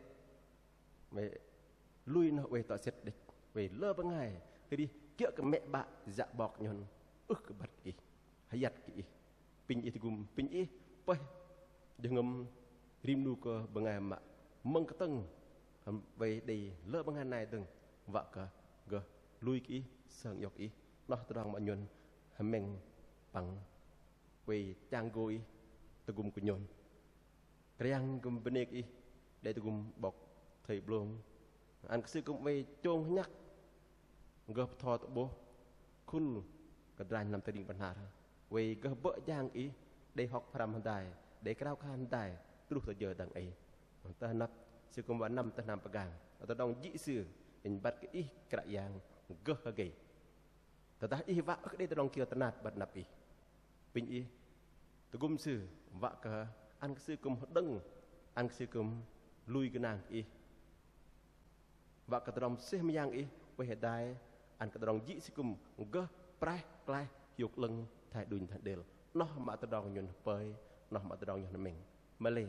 Mă lui noh oei tŏ sĕt đĕch, oei lơ bơngai arih kiơ̆ kơ mĕ 'bă yă 'bok nhôn ưh kơ băt kơ ih, hơyăt kơ ih. Apinh ih tơgŭm, apinh ih pơih jơhngơ̆m rim 'nu kơ bơngai mă mơ̆ng kơtơ̆ng Hăm oei đei lơ bơngai nai dơ̆ng, wă kơ gơh lui kơ Ih, sơng iŏk Ih. Noh tơdrong mă nhôn hơmĕng păng oei chang gô Ih tơgŭm kơ nhôn. Kră Yang kư̆m bơnê kơ Ih đei tơgŭm 'bok thây 'blông. Ăn kơ sư kư̆m oei chông hơnhăk gơh bơtho tơ'bôh khul kơdranh năm tơring bơhnar. Oei gơh bơ̆ jang Ih, đei hŏk pơhrăm hơdai, đei krao khan hơdai truh tơ jơ dang ei. Tơ hơnăp sư kư̆m wă năm tơ hnam pơgang, tơdrong jĭ sư, inh băt kơ Ih Kră Yang gơh hơgei. Tơdah Ih wă ưh kơ đei tơdrong kiơ tơnap băt năp Ih. Pinh Ih tơgŭm sư, wă kơ ăn kơ sư kư̆m hơđơ̆ng, ăn kơ sư kư̆m lui gơnang kơ Ih. Wă kơ tơdrong mơsêh mơyang Ih oei hơdai, ăn kơ tơdrong jĭ sư kư̆m gơh praih klaih hiôk 'lơ̆ng thoi đunh thoi đêl. Noh mă tơdrong nhôn hơpơi, noh mă tơdrong nhôn hơmĕng. Mă lei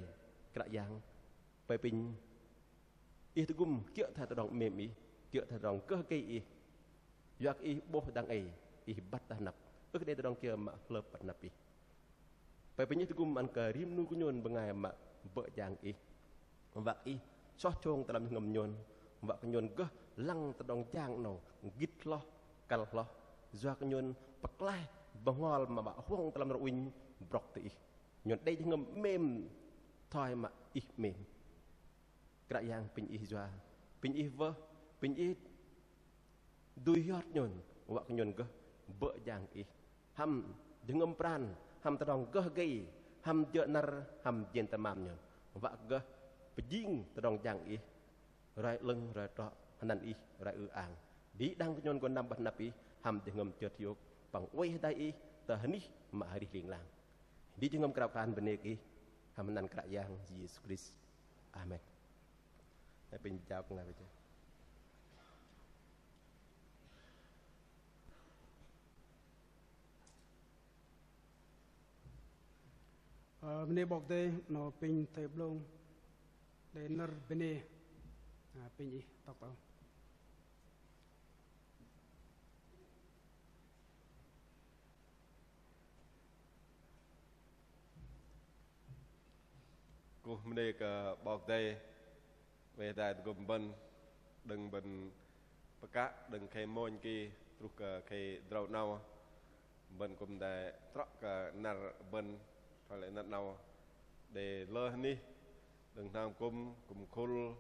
Kră Yang, pơi pinh Ih tơgŭm kiơ̆ thoi tơdrong 'mêm Ih, kiơ̆ thoi tơdrong gơh hơgei Ih. Yua kơ Ih 'bôh dang ei, Ih băt tơ hơnăp. Ưh kơ đei tơdrong kiơ mă hlơp băt năp Ih. Pơi pinh Ih tơgŭm ăn kơ rim 'nu kơ nhôn bơngai mă bơ̆ jang Ih. Wă kơ Ih soh chông tơ lăm jơhngơ̆m nhôn, wă kơ nhôn gơh lăng tơdrong jang 'nâu gĭt hloh, kăl hloh. Yua kơ nhôn pơklaih bơhngol mă wă huŏng tơ lăm rŭnh brŏk tơ Ih. Nhôn đei jơhngơ̆m 'mêm thoi mă Ih 'mêm. Kră Yang pinh Ih yua, pinh Ih wơh, pinh Ih dui hiot nhôn, wă kơ nhôn gơh bơ̆ jang Ih. Hăm jơhngơ̆m pran, hăm tơdrong gơh hơgei, hăm jơ̆ năr, hăm jên tơmam nhôn. Wă kơ gơh pơjing tơdrong jang Ih roi 'lơ̆ng, roi trŏ, hơnăn Ih roi ư-ang. Đĭ đăng kơ nhôn gô năm băt năp Ih, hăm jơhngơ̆m chơt hiôk, păng oei hơdai Ih tơ hơnih mă arih ling lang. Đĭ jơhngơ̆m krao khan bơnê kơ Ih, hăm hơnăn Kră Yang Yêsu Krist. Amen. Hei pinh jao kơ ngai bơih. Ơ, bơnê 'Bok Kei-Dei, 'nâu pinh thây 'blông đei nơ̆r bơnê. Ơ, pinh ih tŏk tơ âu. Kuh bơnê kơ 'Bok Kei-Dei, wei hơdai tơgŭm bơ̆n, đơ̆ng bơ̆n pơkă, đơ̆ng khei mônh ki truh kơ khei drâu 'nâu. Bơ̆n kư̆m đei trŏ kơ năr bơ̆n, thoi lei năr 'nâu đei lơ hơnih, đơ̆ng hnam kŭm, kŭm khul,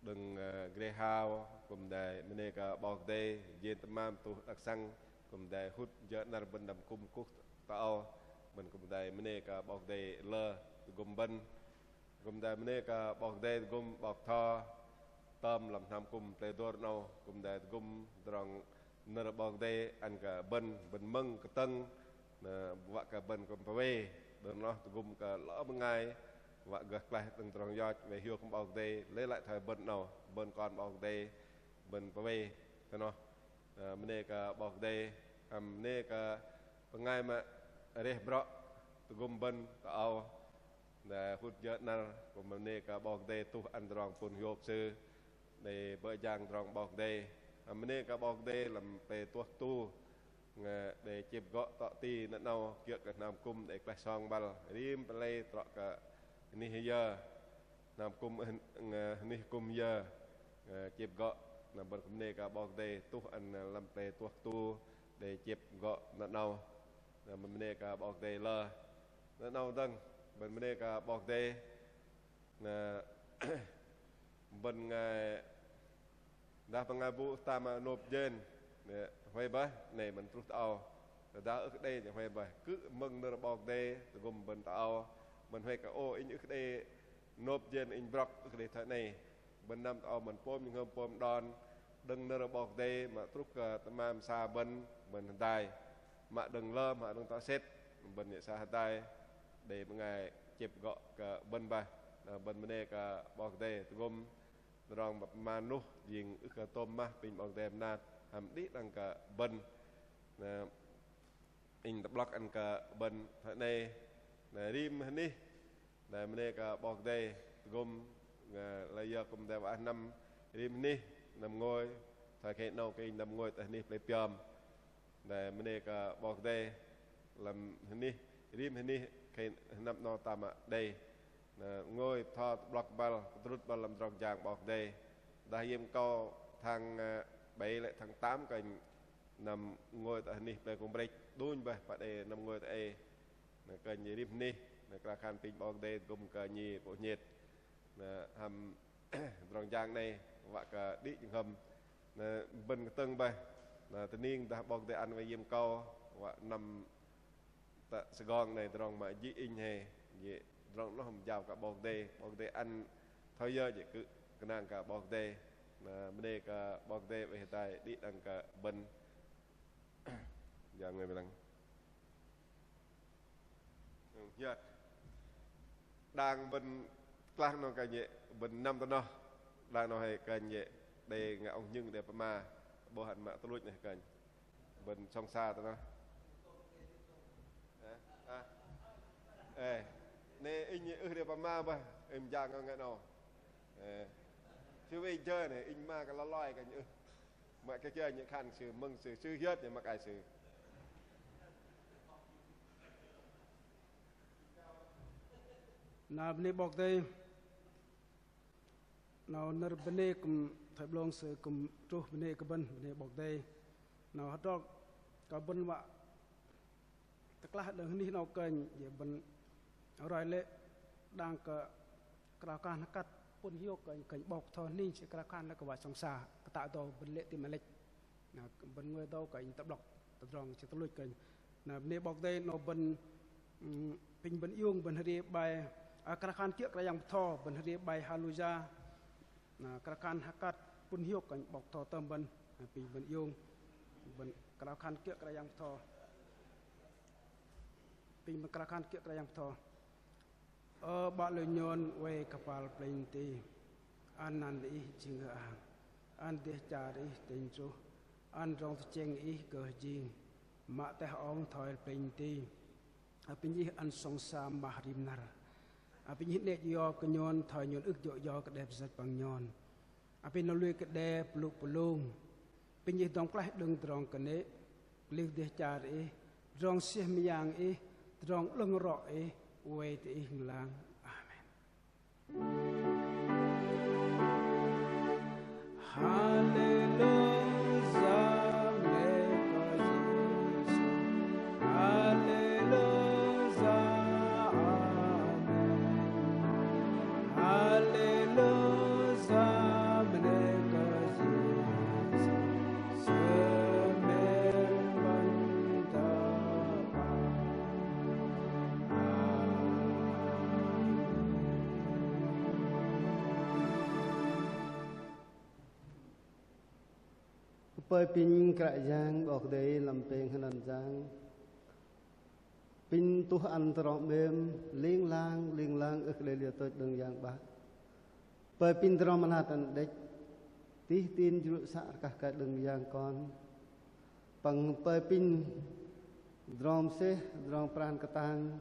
đơ̆ng, ơ, grê hao, kư̆m đei bơnê kơ 'Bok Kei-Dei, jên tơmam tuh đak săng, kư̆m đei hŭt jơ̆ năr bơ̆n đăm kŭm kuh tơ âu, bơ̆n kư̆m đei bơnê kơ 'Bok Kei-Dei lơ tơgŭm bơ̆n. Kư̆m đei bơnê kơ 'Bok Kei-Dei tơgŭm 'bok tho tơm lăm hnam kŭm Plei Dôr 'nâu, kư̆m đei tơgŭm tơdrong nơ̆r 'Bok Kei-Dei ăn kơ bơ̆n, bơ̆n mơ̆ng kơtơ̆ng, na, wă kơ bơ̆n kư̆m pơwei, đơ̆ng noh tơgŭm kơ lơ bơngai, wă gơh klaih đơ̆ng tơdrong yoch, wei hiôk kơ 'Bok Kei-Dei, lei lăi thoi bơ̆n 'nâu, bơ̆n kon 'Bok Kei-Dei, bơ̆n pơwei, thoi noh. Ơ, bơnê kơ 'Bok Kei-Dei, hăm bơnê kơ bơngai mă reh brŏ tơgŭm bơ̆n tơ âu, đei hŭt jơ̆ năr, kư̆m bơnê kơ 'Bok Kei-Dei tuh ăn tơdrong pŭn hiôk sư, đei bơ̆ jang tơdrong 'Bok Kei-Dei. Hăm bơnê kơ 'Bok Kei-Dei lăm plei tuh tu, ngă đei chĕp gŏ tŏ ti năr 'nâu, kiơ̆ kơ hnam kŭm đei klaih song băl, rim pơlei trŏ kơ hơnih yơ. Hnam kŭm, ơ, hơnih kŭm yơ, ơ, chĕp gŏ, na bơ̆n kư̆m bơnê kơ 'Bok Kei-Dei tuh ăn lăm plei tuh tu, đei chĕp gŏ năr 'nâu, na bơ̆n bơnê kơ 'Bok Kei-Dei lơ. Năr 'nâu dơ̆ng, bơ̆n bơnê kơ 'Bok Kei-Dei, na bơ̆n bơngai Dah bơngai bu tam nôp jên, huay bơih, 'nei bơ̆n truh tơ âu. Tơdah ưh kơ đei, huay bơih, kư̆m mơ̆ng nơ̆r 'Bok Kei-Dei tơgŭm bơ̆n tơ âu. Bơ̆n huay kơ ô, inh ưh kơ đei nôp jên, inh brŏk ưh kơ đei thoi 'nei. Bơ̆n năm tơ âu bơ̆n pôm jơhngơ̆m pôm đon, đơ̆ng nơ̆r 'Bok Kei-Dei mă truh kơ tơmam sa bơ̆n, bơ̆n hơdai. Mă đơ̆ng lơ, mă đơ̆ng tŏ sĕt, bơ̆n yă sa hơdai. Đei bơngai chĕp gŏ kơ bơ̆n bơih. Na bơ̆n bơnê kơ 'Bok Kei-Dei tơgŭm tơdrong bơ̆n pơma nuh jing ưh kơ tôm mah, apinh 'Bok Kei-Dei mơnat hăm đĭ đăng kơ bơ̆n. Na inh tơ'blŏk ăn kơ bơ̆n thoi 'nei. Na rim hơnih, na bơnê kơ 'Bok Kei-Dei tơgŭm, na lei yơ kư̆m đei wă năm rim hơnih năm ngôi, thoi khei 'nâu kơ inh năm ngôi tơ hơnih plei Piom. Na bơnê kơ 'Bok Kei-Dei lăm hơnih, rim hơnih khei năm 'nâu tam mă đei Na ngôi bơtho tơ'blŏk băl, pơdrŭt băl lăm tơdrong jang 'Bok Kei-Dei. Dah yêm kâu tháng, ơ, bảy lê̆ tháng tám kơnh năm ngôi tơ anih plei Kông Brĕch, đunh bơih pă đei năm ngôi tơ ei. Na kơnh rim anih, na krao khan apinh 'Bok Kei-Dei tơgŭm kơ nhi pôh hiơt. Na hăm tơdrong jang 'nâu, wă kơ đĭ jơhngơ̆m. Na bơ̆n kơtơ̆ng bơih, na tơning dah 'Bok Kei-Dei ăn wă yêm kâu, wă năm tơ Sài Gòn 'nâu tơdrong mă jĭ inh hei, jĭ tơdrong noh hăm jao kơ 'Bok Kei-Dei, 'Bok Kei-Dei ăn thoi yơ jĭ kư̆ gơnang kơ 'Bok Kei-Dei. Na bơnê kơ 'Bok Kei-Dei, oei hơdai đĭ đăng kơ bơ̆n. Jang ngôi bơlăng. Hiơt. Đang bơ̆n klah noh kơnh jĭ, bơ̆n năm tơ noh. Đang noh hei kơnh jĭ, đei ngă ong hơnhưng đei pơma, 'bôh ăn mă tuch luch noh kơnh. Bơ̆n sŏng sa tơ noh. Ơ, ơ. Ơ, 'nê inh ưh đei pơma bơih, inh jang ngă noh. Ơ. Sư wei jơ 'nê, inh pơma kơ lơ loi kơnh ưh. Mă kơ kiơ nhen khan sư mơ̆ng sư, sư hiơt nhen mă kơ ai sư. Na bơnê 'Bok Kei-Dei. Na nơ̆r bơnê kư̆m thoi 'blŏng sư kư̆m truh bơnê kơ bơ̆n, bơnê 'Bok Kei-Dei. Na hơdrol kơ bơ̆n wă tơklah đơ̆ng anih 'nâu kơnh, jĭ bơ̆n roi lê̆ đang kơ krao khan hơkăt pŭn hiôk kơnh, kơnh 'bok bơtho anih sư krao khan lê̆ kơ wă sŏng sa, kơtă dâu bơ̆n lê̆ ti mă lĕch. Na bơ̆n ngôi dâu kơnh tơ'blŏk tơdrong sư tuch luch kơnh. Na bơnê 'Bok Kei-Dei 'nâu bơ̆n, ưm, apinh bơ̆n iung bơ̆n hơdai bai, ơ, krao khan kiơ̆ Kră Yang bơtho, bơ̆n hơdai bai Haleluya. Na krao khan hơkăt pŭn hiôk kơnh 'bok bơtho tơm bơ̆n, na apinh bơ̆n iung, bơ̆n krao khan kiơ̆ Kră Yang bơtho. Apinh bơ̆n krao khan kiơ̆ Kră Yang bơtho. Ơ 'Bă lu nhôn oei kơpal plĕnh tih, ăn năn Ih jing ư-ang, ăn dêh char Ih tĕnh truh, ăn tơdrong tơchĕng Ih gơh jing, mă teh ong thoi plĕnh tih. Apinh Ih ăn sŏng sa mah rim năr. Apinh Ih 'nĕ jơ̆ yo kơ nhôn thoi nhôn ưh jơ̆ yo kơ đe pơsĕch păng nhôn. Apinh noh lui kơ đe pơlŭk pơlung. Apinh Ih dŏng pơklaih đơ̆ng tơdrong kơnê̆, kơlih dêh char Ih, tơdrong siah mơyang Ih, tơdrong 'lơ̆ng rŏ Ih, oei tơ Ih ling lang. Amen. Haleluya, mơnê kơ Yêsu. Haleluya, amen. Haleluya, mơnê kơ Yêsu. Sư mĕn bơ̆n tơpă. Amen. Kơpơi apinh Kră Yang 'Bok Kei-Dei lăm pêng hơnăn yang. Apinh tuh ăn tơdrong 'mêm ling lang, ling lang ưh kơ đei liơ tôch đơ̆ng Yang 'Bă. Pơi apinh tơdrong mơnat ăn đĕch, tih tin jrŭ să rơkah kơ đơ̆ng Yang Kon. Păng pơi apinh tơdrong mơsêh, tơdrong pran kơtang,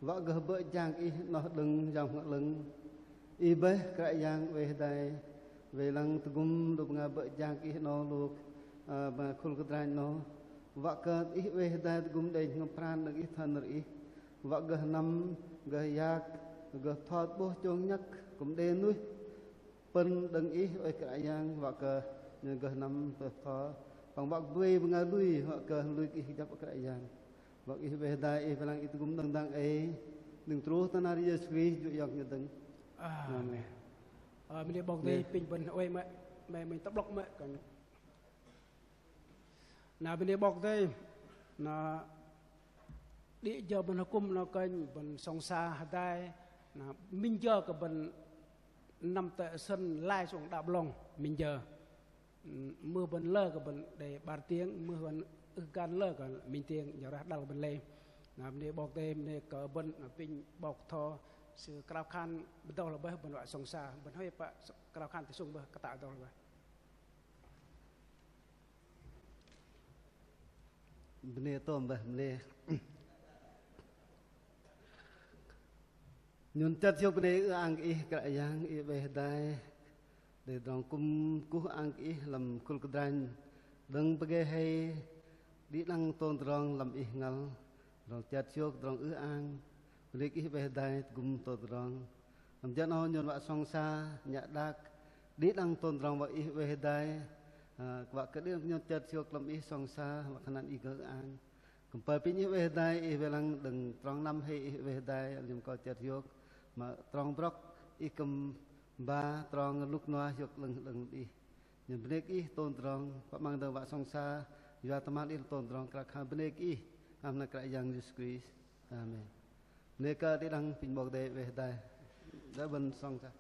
wă gơh bơ̆ jang Ih 'noh đơ̆ng Yang Bơhngol 'Lơ̆ng. Ih bơih Kră Yang oei hơdai, wei lăng tơgŭm lu bơngai bơ̆ jang Ih 'noh lu, ơ, bơngai khul kơdranh 'noh. Wă kơ Ih oei hơdai tơgŭm đei jơhngơ̆m pran đơ̆ng Ih thoi nơ̆r Ih. Wă gơh năm, gơh yak, gơh bơtho 'bôh chông nhăk, kư̆m đei nuih pơ̆n đơ̆ng Ih oei Kră Yang, wă kơ gơh năm bơtho. Păng wă kơ bơngai lui, wă kơ lui kơ Ih kơjăp Kră Yang. Wă kơ Ih oei hơdai, Ih pơlang Ih tơgŭm đơ̆ng dang ei, đơ̆ng truh tơ năr Yêsu Krist jơ̆ iŏk nhŏng dơ̆ng. Amen. Amen. Ơ, mơnê 'Bok Kei-Dei, apinh bơ̆n oei mă, mă, mă tơ'blŏk mă, kơnh. Na bơnê 'Bok Kei-Dei, na đĭ jơ bơ̆n akŭm 'noh kơnh bơ̆n sŏng sa hơdai, na minh jơ kơ bơ̆n năm tơ sơ̆n lai sŏng đă 'blŏng minh jơ. Mưh bơ̆n lơ kơ bơ̆n đei 'bar tiếng, mưh bơ̆n ưh kơ gan lơ kơ minh tiếng, jơ rah đăl bơ̆n lei. Na bơnê 'Bok Kei-Dei, bơnê kơ bơ̆n, na apinh 'bok bơtho, sư krao khan bơdâu lơ bơih bơ̆n wă sŏng sa, bơ̆n huay pă krao khan tơsŭng bơih kơtă dâu lơ bơih. Bơnê tôm bơih, bơnê. Nhôn chơt hiôk bơnê ư-ang kơ Ih Kră Yang, Ih oei hơdai. Đei tơdrong kŭm kuh ang kơ Ih lăm khul kơdranh. Đơ̆ng pơgê hei, đĭ đăng tôm tơdrong lăm Ih ngăl. Tơdrong chơt hiôk, tơdrong ư-ang. Bơnê kơ Ih oei hơdai, tơgŭm tôm tơdrong. Lăm jơ 'nâu nhôn wă sŏng sa nhă đak đĭ đăng tôm tơdrong wă Ih oei hơdai, ơ, wă kơ đĭ đăng nhôn chơt hiôk lăm Ih sŏng sa wă khan ăn Ih gơh ang. Kư̆m pơm apinh Ih oei hơdai, Ih wei lăng đơ̆ng trong năm hei Ih oei hơdai, lăm kơ chơt hiôk mă trong brŏk Ih kư̆m ba trong lŭk nua hiôk 'lơ̆ng 'lơ̆ng Ih. Nhôn bơnê kơ Ih tôm tơdrong, pơm 'măng dơ̆ng wă sŏng sa yua tơmam đĭ đăng tôm tơdrong kră khan bơnê kơ Ih, lăm anăn Kră Yang Yêsu Krist. Amen. Bơnê kơ đĭ đăng apinh 'Bok Kei-Dei oei hơdai. Đei bơ̆n sŏng sa.